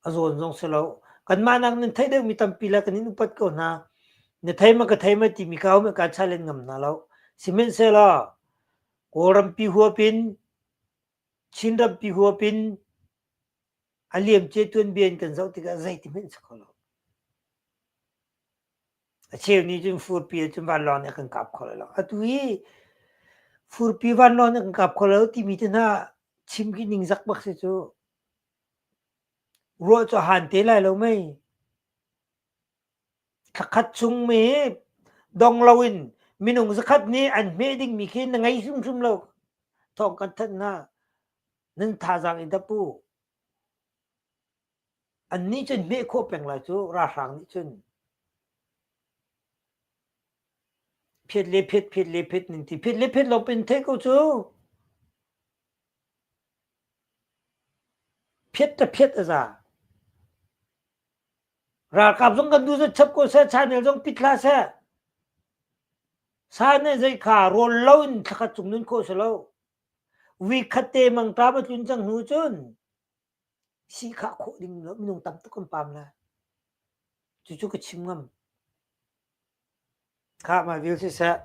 a zawn zong si lo kanmah nak nan theih deuhmi tampi le kan in upat ko hna na thei ma ka thei ma timi ka home ka challenge ngam hna lo sihmanhsehlaw Kawlrampi huap in Chinrampi huap in a liamcia tuanbia in kan zoh tikah zeiti hmanh si kho lo. A cheu nih cun furpi ah cun vanlawng nih a kan kap kho lai lo. Atu hi furpi vanlawng nih a kan kap kho lo timi te hna chim khi ningzak bak si cu. Ruah cu a han te lai lo mei. Thlakhat chung mi dong loin minung zakhat nih an hmeh dingmi khi na ngei hrimhrim lo. Thawng kan thanh hna. Nan thazaang i dap u. Annih cun hmeh khawh peng lai cu ralhrang nih cun. Phiat le phiat phiat le phiat ning ti phiat le phiat lawng pin theih ko cu. Phiat ta phiat a za. Ralkap zong kan duh zat chap ko seh, channel zong pit hlah seh. Sa nih zei kha rawl lo in thlakhat cung nun khawh si lo. Week khat te mangṭam a tlun cang hnu cun si khah khawh ding minung tam tuk kan pam lai. Cucu ka chim ngam. Khah mah vial siseh.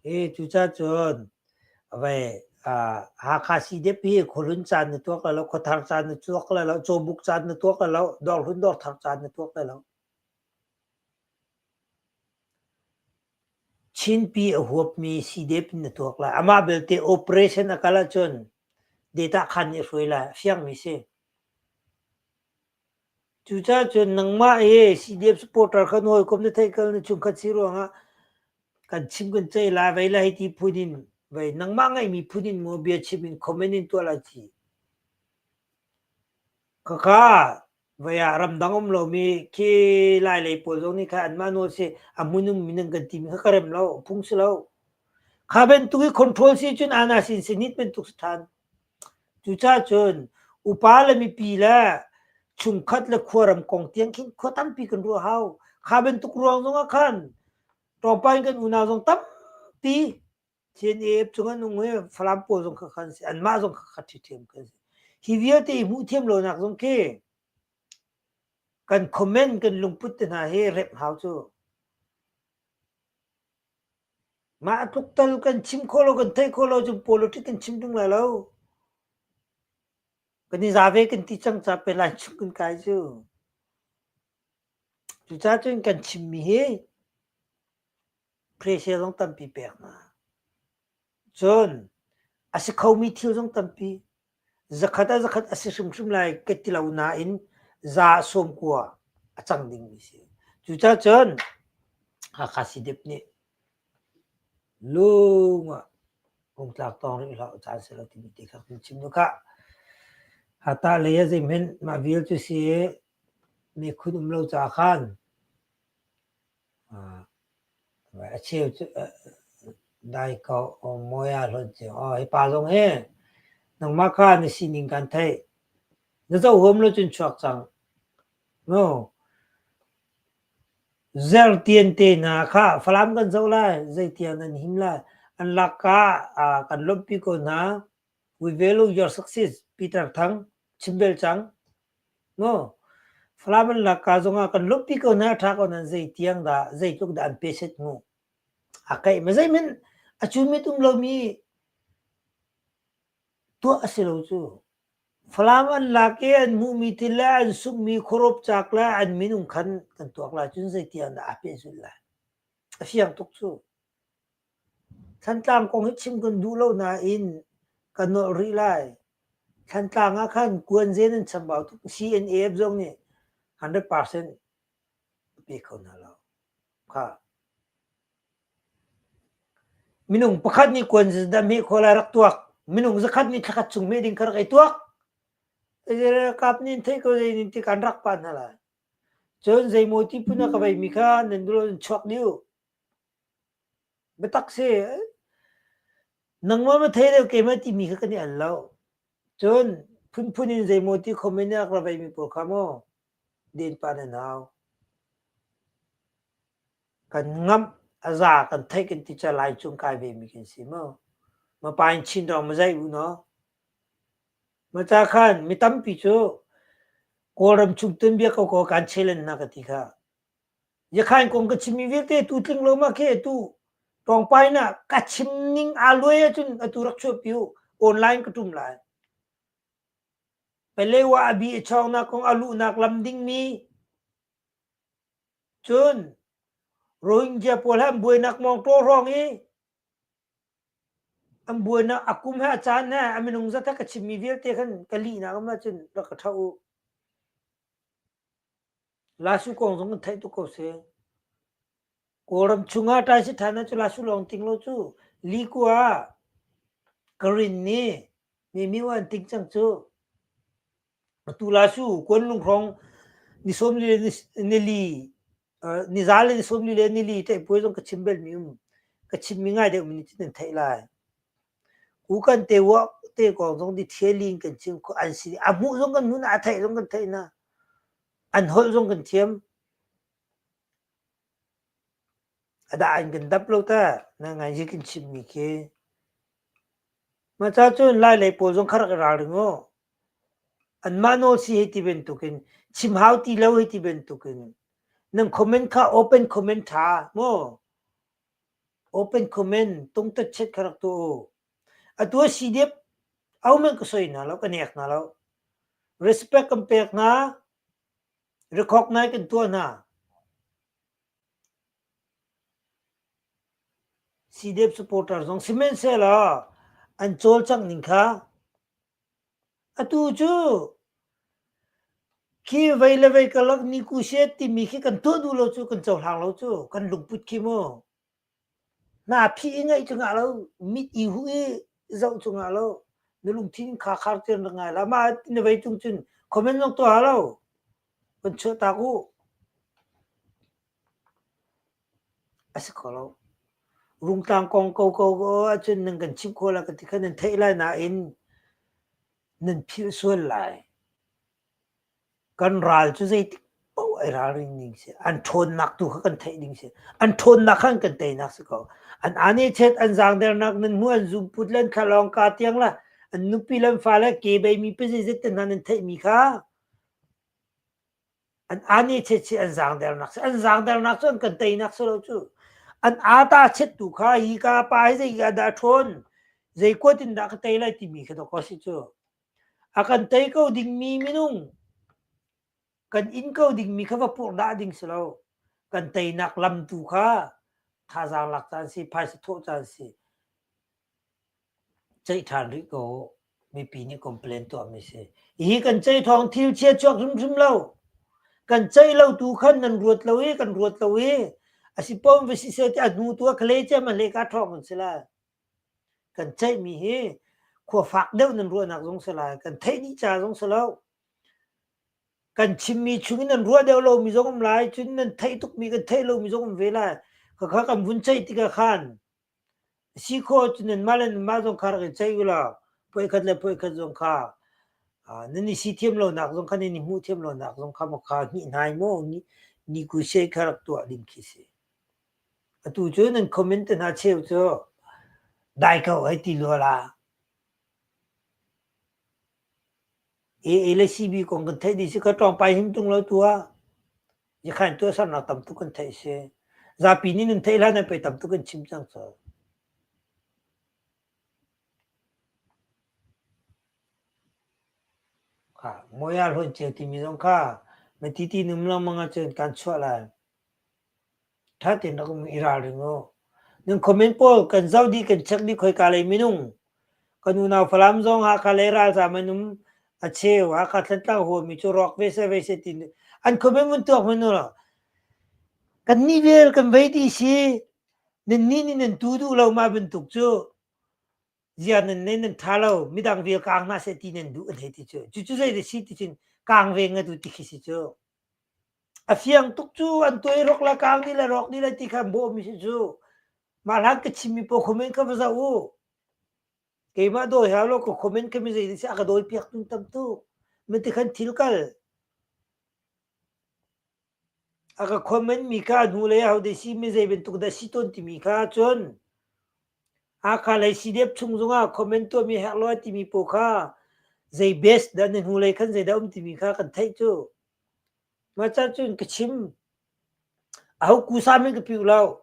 Hi cucaah cun vei Hakha CDF hi khuahlun caan na tuak lai lo, khuathar caan na tuak lai lo, cawbuk caan na tuak lai lo, dawrhlun dawrthar caan na tuak lai lo. Chinpi a huapmi CDF in na tuak lai. Amah belte operation a kal ahcun data khan nih a hruai lai. A fiangmi si. Cucaah cun nangmah hi CDF supporter kha na hawikom na theih kal na chungkhat si ruangah kan chim kan ceih lai vei lai ti phun in vei nangmah ngeihmi phun in maw bia chim in comment in tuah lai ci. Khakha Vei ah ramdang um lomi khi Lailei pawl zong nih khan anmah nawl si a hmun ummi nan kan timi kha ka rem lo, phung si lo. Kha bantuk i control si cun ana sin si nit bantuk si ṭhan. Cucaah cun upa le mipi le chungkhat le khuaram kong tiang khin khua tampi kan ruah hau. Kha bantuk ruang zong ah khan tlawmpal in kan unau zong tampi CNAF cung an um i Falam pawl zong kha khan si anmah zong kha khat ṭhiṭhiam kan si. Hi vialte i hmuh thiam lonak zong khi kan comment kan lungput te hna hi remh hau cu. Mah tluk tal kan chim khawh lo kan theih khawh lo cun politics kan chim tung lai lo. Kan i za ve kan ti cang ca pe lai chung kan kai cu. Cucaah cun kan chimmi hi Pressure zong tampi pek hna. Cun a si khomi thil zong tampi. Zakhat ah zakhat a si hrimhrim lai ka ti lo nain za 90 a cang dingmi si. Cucaah cun Hakha CDF nih lung ah rungtlak tawng rih hlah caan si lo timi te kha kan chim duh khah. Hata lei ah zeihmanh mah vial cu si i mikhun um lo ca khan A cheu cu dai ko mawi ah hlawnh cio. Aw hi pa zong hi nangmah kha na sining kan theih. Na zoh huam lo cun chuak cang. No. Zertian te hna kha Falam kan zoh lai, zeitiang nan him lai. An lak ka kan lawmhpi ko hna. We value your success, Peter Thang, chim bel cang. No. Falam an lak ka zongah kan lawmhpi ko hna ṭha ko nan zei tiang dah zeitluk dah an pe set mu. A kaih ma zeihmanh a cumit um lomi Tuah a si lo cu. Falam an lak i an hmuhmi thil le an sunghmi khuarup cak le an minung khan kan tuak lai cun zeitiang dah aa pehzulh lai. A fiang tuk cu. Thantlang kong hi chim kan duh lo nain ka nolh rih lai. Thantlang ah khan kuanzen an chambau tuk. CNAF zong nih 100% a pe kho hna lo. Kha. Minung pakhat nih kuan dah hmeh khawh lai rak tuak. Minung zakhat nih thlakhat chung hmeh ding kha rak i tuak. Kap nih an theih ko zei nin ti kan rak pah hna lai. Cun zeimaw ti phun a ka veimi kha nan duh lo in chuak dih u. Biatak si. Nangmah ma thei deuh keimah timi kha kan i al lo. Cun phunphun in zeimaw ti comment a ka veimi pawl kha maw den pah nan hau. Kan ngamh a za kan theih kan ti ca lai cung kai vemi kan si mu. Ma pa in chin dawng ma zaih u naw. Ma ca khan mi tampi cu Kawlram chung tuanbia ko ko kan challenge na ka ti kha. Yakhain kong ka chimmi vialte tu tling lo ma khi tu tawngpai na ka chim ning aa luai ahcun atu rak chuahpi u online ka tum lai. Palewa a bi a chawngnak kong a luhnak lam dingmi Cun Rohingya pawl he an buainak mawngtaw hrawng i an buainak a kum he a caan he a minung zat he ka chimmi vialte khan ka lihnak um ahcun rak ka ṭha u. Lasu kong zong kan theih tuk ko si. Kawlram chungah ṭai si ṭhan ahcun lasu lawng ting lo cu likua Karin nih mi an ting cang cu. Atu Lasu Kuanlung hrawng ni 40 le nili ni za le ni 40 le nili te puai zong ka chim bel mi um ka chim mi ngai deuh mi nih cun nan theih lai. Ku kan te wa te kong zong di thialin kan chim kho an si a hmuh zong kan hmuh na a theih zong kan theih na an holh zong kan thiam a dah in kan dap lo ta na ngai hi kan chim mi khi ma cha cun lai lei pawl zong kharak i ralring u Anmah nawl si hei ti bantukin chim hau ti lo hei ti bantukin nan comment kha open comment ṭha maw? Open comment tungtat chet kha rak tuah u. Atu a si dep au men ka soi hna lo ka nek hna lo. Respect kan pek hna recognize kan tuah hna. CDF supporter zong sihmanhsehlaw an cawlcangh ning kha Atu cu khi vei le vei karlak negotiate timi khi kan tuah duh lo cu kan cohlang lo cu kan lungput khi mu. Hna phih i ngaih cu ngah lo, mit i huh i zoh cu ngah lo. Na lungthin kha khar tian rak ngai la. Mah na vei tung cun comment zong tuah lo. Kan chuahtak u. A si kho lo. Rungtlang kong koko ahcun nan kan chimh khawh lai ka ti kha nan theih lai nain nan philh sual lai. Kan ral cu zeitik paoh ai ralring ding si. An ṭhawnnak tu kha kan theih ding si. An ṭhawnnak kha an kan teinak si ko. An ane chet, an zaangdernak nan hmuh, an zungput le an thlalawng ka tiang la, an nupi le an fale ke beimi pazeizet te hna nan theihmi kha An aa nih chet an zaangdernak si. An zaangdernak cu an kan teinak si lo cu. An aa ta chettu kha hi ka pa hi zei ah dah a ṭhawn, zei kuat in dah ka tei lai timi kha dawk a si cu. A kan tei ko dingmi minung, kan in ko dingmi kha va purhdah ding si lo. Kan teinak lam tu kha thazaang lak caan si, phaisa thawh caan si. Ceih ṭhan rih ko mipi nih complain tuahmi si. Hi kan ceih thawng thil chia chuak hrimhrim lo. Kan ceih lo tu khan nan ruat lo i kan ruat lo i a si pom va si seh ti a hnu tu a khle cem a hle ka ṭhawng an si lai. Kan ceihmi hi khua fak deuh nan ruahnak zong si lai. Kan theih dih ca zong si lo. Kan chimmi chungin nan ruah deuh lomi zong um lai. Cun nan theih tukmi kan theih lomi zong um ve lai. Khakha kan vun ceih tikah khan Si khawh cun nanmah le nanmah zong kha rak i ceih u law puaikhat le puaikhat zong kha nan i si thiam lonak zong kha nan i hmuh thiam lonak zong kha maw kha hngihhnai maw negotiate kha rak tuah ding khi si. Atu cu nan comment te hna cheu cu dai ko hei ti lua la. AA le CB kong kan theih dih si kha tlawngpai him tung lo tu ah Yakhain tuahsernak tam tuk kan theih si. Zapi nih nan theih hlan ah pei tam tuk kan chim cang cu. Kha Moya Hlawn Ceu timi zong kha na titi num lengmang ahcun kan chuah lai. Ṭha tein rak um i ralring u. Nan comment pawl kan zoh dih kan check dih khoika lei minung. Kan unau Falam zong Hakha lei ralzaam an um a cheu Hakha Thantlang huami cu rawk ve seh ve seh ti an comment vun tuak hmanh u law kan nih vial kan vei dih si nan nih nih nan tu duh lo mah bantuk cu ziar nan nei nan ṭha lo midang vial kaang hna seh ti nan duh an hei ti cu cucu zei dah si ti cun kaang ve ngat u ti khi si cu A fiang tuk cu an tuai rawk le kang dih le rawk dih le ti kha an bawhmi si cu. Mah hlan ka chimmi pawl comment kha va zoh u. Keimah dawi hau lo ka comment kha mi zei dah si a ka dawi piak tung tam tuk. Mati khan thil kal. A ka comment mi kha a hnu lei ah ho si mi zei bantuk dah si tawn timi kha cun Hakha lei CDF chung zongah comment tuahmi herh lo a timi pawl kha zei best dah na hnulei khan zei dah um timi kha kan theih cu. Mah ca cun ka chim. Aho kusa men ka piu lo.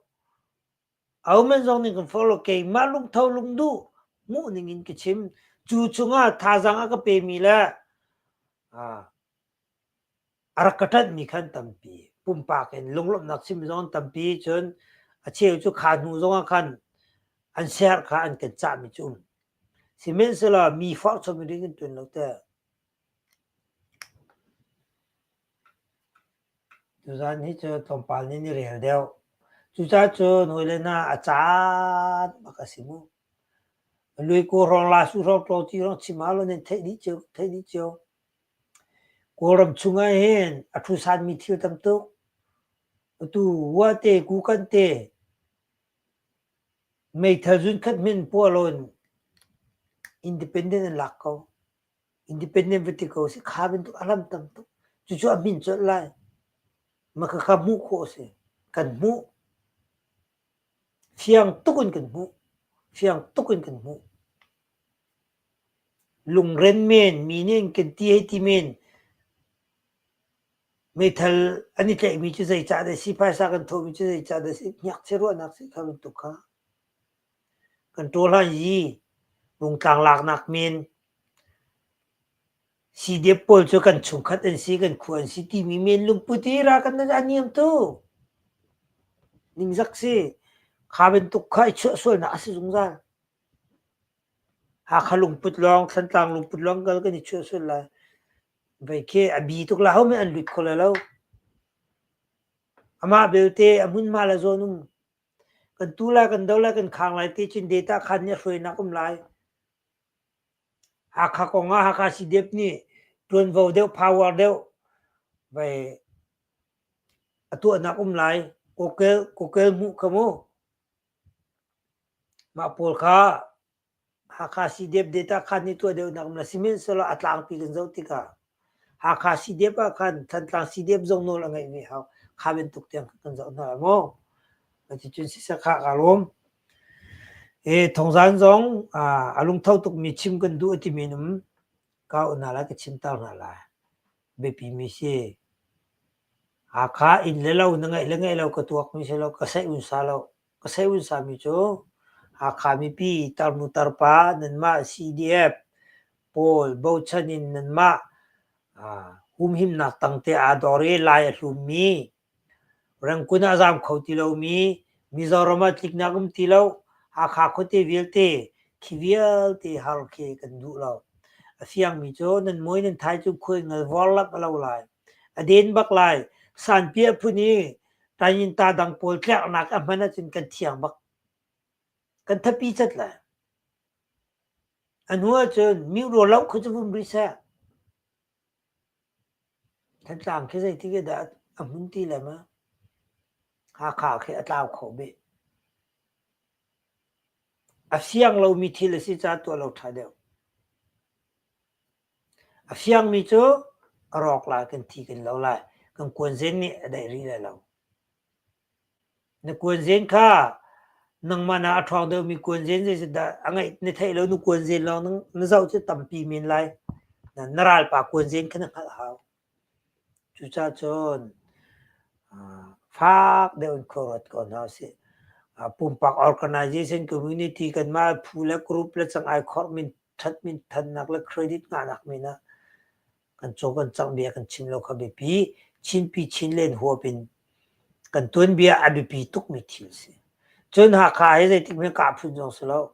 Aho men zong nih kan follow keimah lungtho lungduh hmuh ning in ka chim. Cu chungah thazaang a ka pemi le a rak ka ṭanhmi khan tampi. Pumpak in lunglawmhnak chim zong tampi cun a cheu cu kha hnu zongah khan an ser kha an kan cahmi cu um. Sihmanhsehlaw mi forh chom in rian kan ṭuan lo te. Tuzaan hi cu tlawmpal nih an i rel deuh. Cucaah cun hawile hna a caan bak a si mu. Luaikaw hrawng, Lasu hrawng, Tlawci hrawng chim hau lo nan theih dih cio, theih dih cio. Kawlram chungah hin a ṭhusanmi thil tam tuk. Atu Wate, Kukan te, meithal zunkhat hmanh puah loin independent an lak ko. Independent va ti ko sih kha bantuk a lam tam tuk. Cucu a hmin colh lai. Mah khakha hmuh khawh a si. Kan hmuh. Fiang tuk in kan hmuh. Fiang tuk in kan hmuh. Lungren men, mi nih an kan ti hei ti men. Meithal an i tlaihmi cu zeicah dah si, phaisa kan thawhmi cu zeicah dah si, ngakchia ruahnak si kha bantuk kha. Kan ṭawl hlan i rungtlang laknak men CDF pawl cu kan chungkhat an si, kan khua an si timi men lungput hi ra kan a niam tuk. Ningzak si. Kha bantuk kha i chuah sualnak a si zungzal. Hakha lungput lawng, Thantlang lungput lawng kal kan i chuah sual lai. Vei khi a bi tuk la hohmanh an lut kho lai lo. Amah belte a hmunhma le zawn um Kan tu lai, kan do lai, kan khang lai ti cun data khan nih a hruainak um lai. Hakha kong ah Hakha CDF nih ṭuanvo deuh, power deuh vai a tuahnak um lai. Kokel, kokel hmuh kha mu. Mah pawl kha Hakha CDF data khan nih tuah deuhnak um la sihmanhsehlaw a tlangpi kan zoh tikah Hakha CDF ah khan Thantlang CDF zong nawl a ngeih ve hau. Kha bantuk tiang kan zoh hna lai maw? Cuticun siseh kha kaa lawm. E thongzan zong a lungtho tukmi chim kan duh a timi an um. Ka auh hna lai, ka chimter hna lai. Biapi mi si. Hakha inn le lo na ngeih le ngeih lo ka tuakmi si lo, ka saih unsa lo. Ka sehun-sami cu Hakha mipi tarnu tarpa nanmah CDF pawl bochan in nanmah humhimnak tangte aa dor i lai a hlummi, Rangoon ah a zaam kho ti lomi, Mizoram ah tliknak um ti lo, Hakha khuate vialte khi vialte har khi kan duh lo. A fiangmi cu nan muai nan thai cu khuai ngal vorlap a lo lai. A den bak lai. Sanpiah phun i Tainta dang pawl tlerhnak a hman ahcun kan thiang bak. Kan thapi cat lai. A hnu ahcun miuraw loh kha cu vum rih seh. Thantlang khi zeitik dah a hmun ti le ma? Hakha khi a tlau kho beh. A fiang lomi thil a si caah tuah lo ṭha deuh. A fiangmi cu a rawk lai, kan thi kan lo lai. Kan kuanzen nih a daih rih lai lo. Na kuanzen kha nangmah nak a ṭhawng deuhmi kuanzen zeitindah a ngeih na theih lo na kuanzen lawng na zoh cu tampi men lai. Na ralpa kuanzen kha na hngalh hau. Cucaah cun fak deuh in khua ruat ko hna usih. Pumpak organization community kanmah phu le group le cang ai khorh min ṭhat min thannak le credit ngahnak men ah. Kan caw kan cangh bia kan chim lo kha biapi. Chinpi Chinland huap in kan tuanbia a biapi tukmi thil si. Cun Hakha hi zeitik hmanh kah phun zong si lo.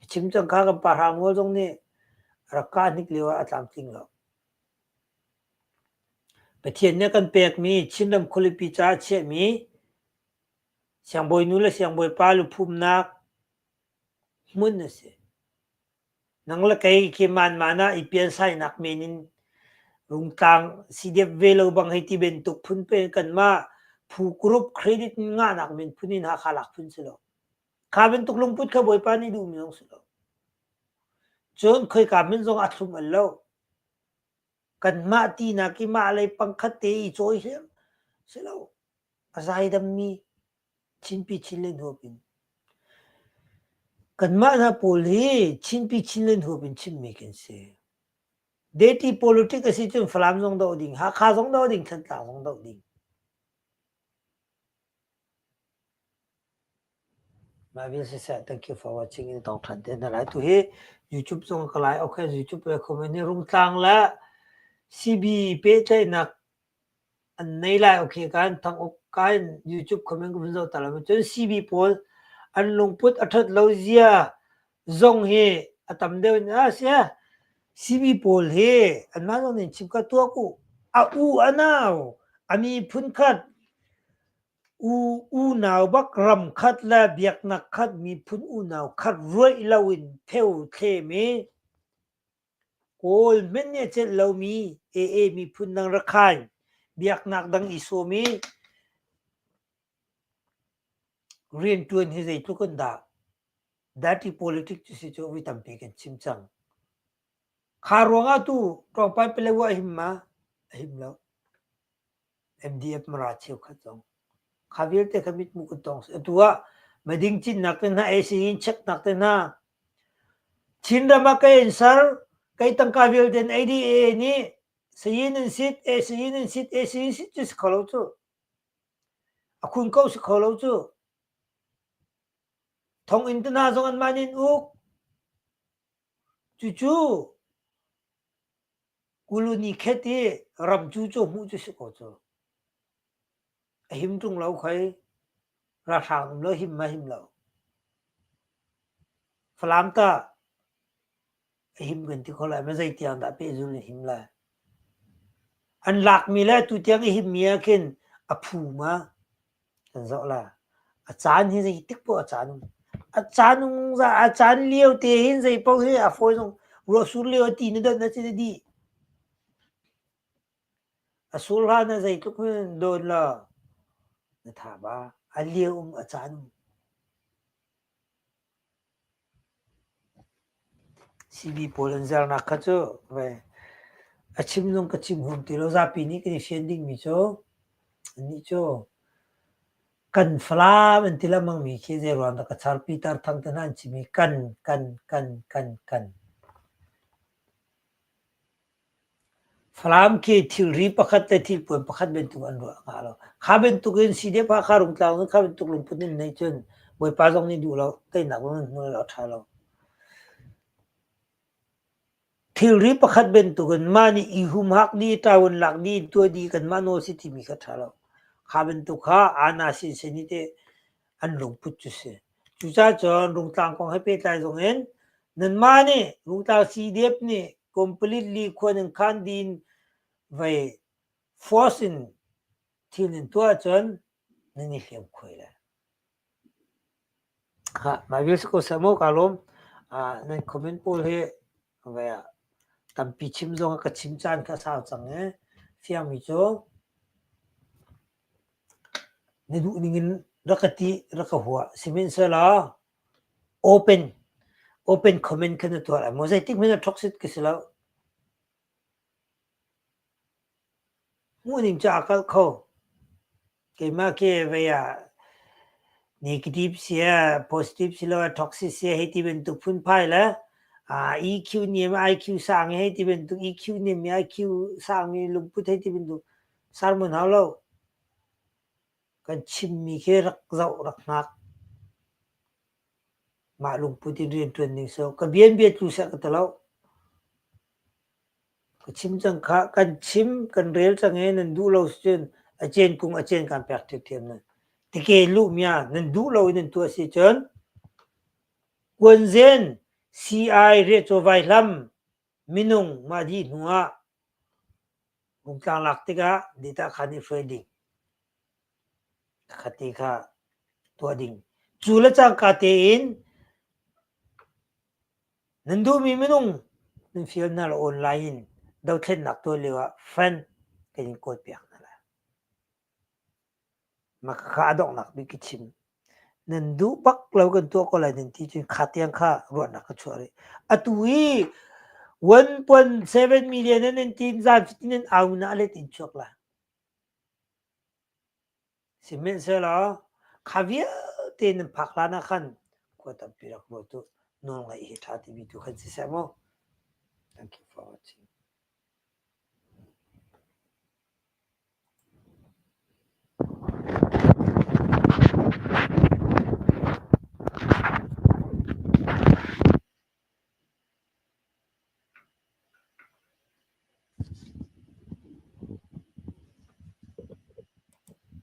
Chim cang kha kan pa Hrang Nawl zong nih a rak kah hnik lio ah a tlamtling lo. Pathian nih a kan pekmi Chinram khualipi caah chiahmi siangbawinu le siangbawipa luphumnak hmun a si. Nang le kei khi manman ah i piansainak men in Rungtlang sidep ve lo bang hei ti bantuk phun pe kanmah phu group credit ngahnak men phun in Hakha lak phun si lo. Kha bantuk lungput kha Bawipa nih duhmi zong si lo. Cun khoika hmanh zong a thlum al lo. Kanmah tinak i mah lei pangkhat te i cawi hliam si lo. A zaidammi Chinpi Chinland huap in. Kanmah hna pawl hi Chinpi Chinland huap in chimmi kan si. Dirty politic a si cun Falam zong doh ding, Hakha zong doh ding, Thantlang zong doh ding. Mah vial siseh, thank you for watching in tong ṭhan te hna lai. Tu hi YouTube zong ka lai. Okay, YouTube le comment hi Rungtlang le CB pehtlaihnak an nei lai. Okay, kan thang uk kan YouTube comment ka vun zoh ta lai. Cun CB pawl an lungput a ṭhat lo zia zong hi a tam deuh in a sia. CB pawl hi anmah zong nih chim ka tuak u. A u a nau, a miphun khat Unau bak ramkhat le biaknak khat miphun unau khat ruaih loin pheu thlem i Kawl hmanh nih a celh lomi AA miphun dang Rakhine biaknak dang i sawm i rianṭuan hi zeitluk in dah dirty politics cu si cu voi tampi kan chim cang. Kha ruangah tu Ṭawngpai Palewa a him ma? A him lo. MDF Mara cheukhat zong kha vialte kha mithmuh kan tong. Atu ah mading cinnak te hna, AC in checknak te hna, Chinram ah kei in ser, kei tangka vialte in ADA nih sayin in sit, AC in sit, AC in sit cu si kho lo cu. A khun ko si kho lo cu. Thonginn te hna zong anmah nih an uk. Cucu Kuluni khet i ram cu cu hmuh cu si ko cu. A him ṭung lo khoi. Ralhrang um lo him ma him lo. Falam tah a him kan ti kho lai ma zei tiang dah pehzul in him lai. An lakmi le tutiang i himmi ah khin a phu ma Kan zoh la. A caan hi zeitik poah a caan um. A caan um a caan lio te hin zei paoh hi a fawi zong ruahsur lio a ti na donh na cin a dih. A sur hlan ah zeitluk hin dawn law na tha ba. A lio um a caan um. CB pawl an zernak kha cu a chim zong ka chim huam ti lo. Zapi nih kan i fian dingmi cu annih cu kan Falam an ti lengmangmi khi zeiruang dah ka char Peter Thang te hna an chimmi kan kan kan kan kan. Falam khi thilri pakhat le thilpuan pakhat bantuk an ruah hnga lo. Kha bantuk in CDF Hakha Rungtlang kha bantuk lungput in nei cun Bawipa zong nih duh lo, teinak zong in hmu lo, a ṭha lo. Thilri pakhat bantuk in mah nih i humhak dih, ṭaun lak dih, tuah dih kanmah nawl si timi kha ṭha lo. Kha bantuk kha ana sinsin i teh an lungput cu si. Cucaah cun Rungtlang kong he pehtlai zong in nanmah nih Rungtlang CDF nih completely khuan in khan din vei force in thil in tuah ahcun nan i hliam khuai lai. Ha, mah vial si ko seh mu ka lawm. Ah, nan comment pawl hi vei ah tampi chim zong ah ka chim caan kha a sau cang i fiangmi cu Na duh ning in rak ka ti, rak ka hua. Sihmanhsehlaw open open comment kha na tuah lai maw? Zeitik hmanh ah toxic ka si lo. Hmuh ning cu aa kalh kho. Keimah khi vei ah negative si ah, positive si lo ah, toxic si ah hei ti bantuk phunphai le EQ niam IQ sang hei ti bantuk EQ niam IQ sangmi lungput hei ti bantuk sermon hau lo. Kan chimmi khi rak zoh rak hngak. Mah lungput in rianṭuan ning so ka bian bia tlu seh ka ti lo. Ka chim cang kha, kan chim, kan rel cang i nan duh lo cun a cen kung a cen kan pek ṭhiamṭhiam nan. Tike luh mia nan duh lo i nan tuah si cun Kuanzen CI Riahcaw Vaihlam minung mah dih hnu ah Rungtlang lak tikah data khan i hruai ding. Khati kha tuah ding. Cu le cangka tein Nan duhmi minung nan fial hna lo online in dothlennak tuah lio ah friend kan in kawlpiak hna lai. Mah kha a donghnak bik ka chim. Nan duh bak lo kan tuah ko lai nan ti cun kha tiang kha ruahnak ka chuah rih. Atu i 1.7 million nan ti zan fatin nan au na a let in chuak lai. Sihmanhsehlaw kha vialte nan phak hlan ah khan khua tampi rak ruat u. Nawlngaih hi ṭha timi tu khan siseh mu. Thank you for watching.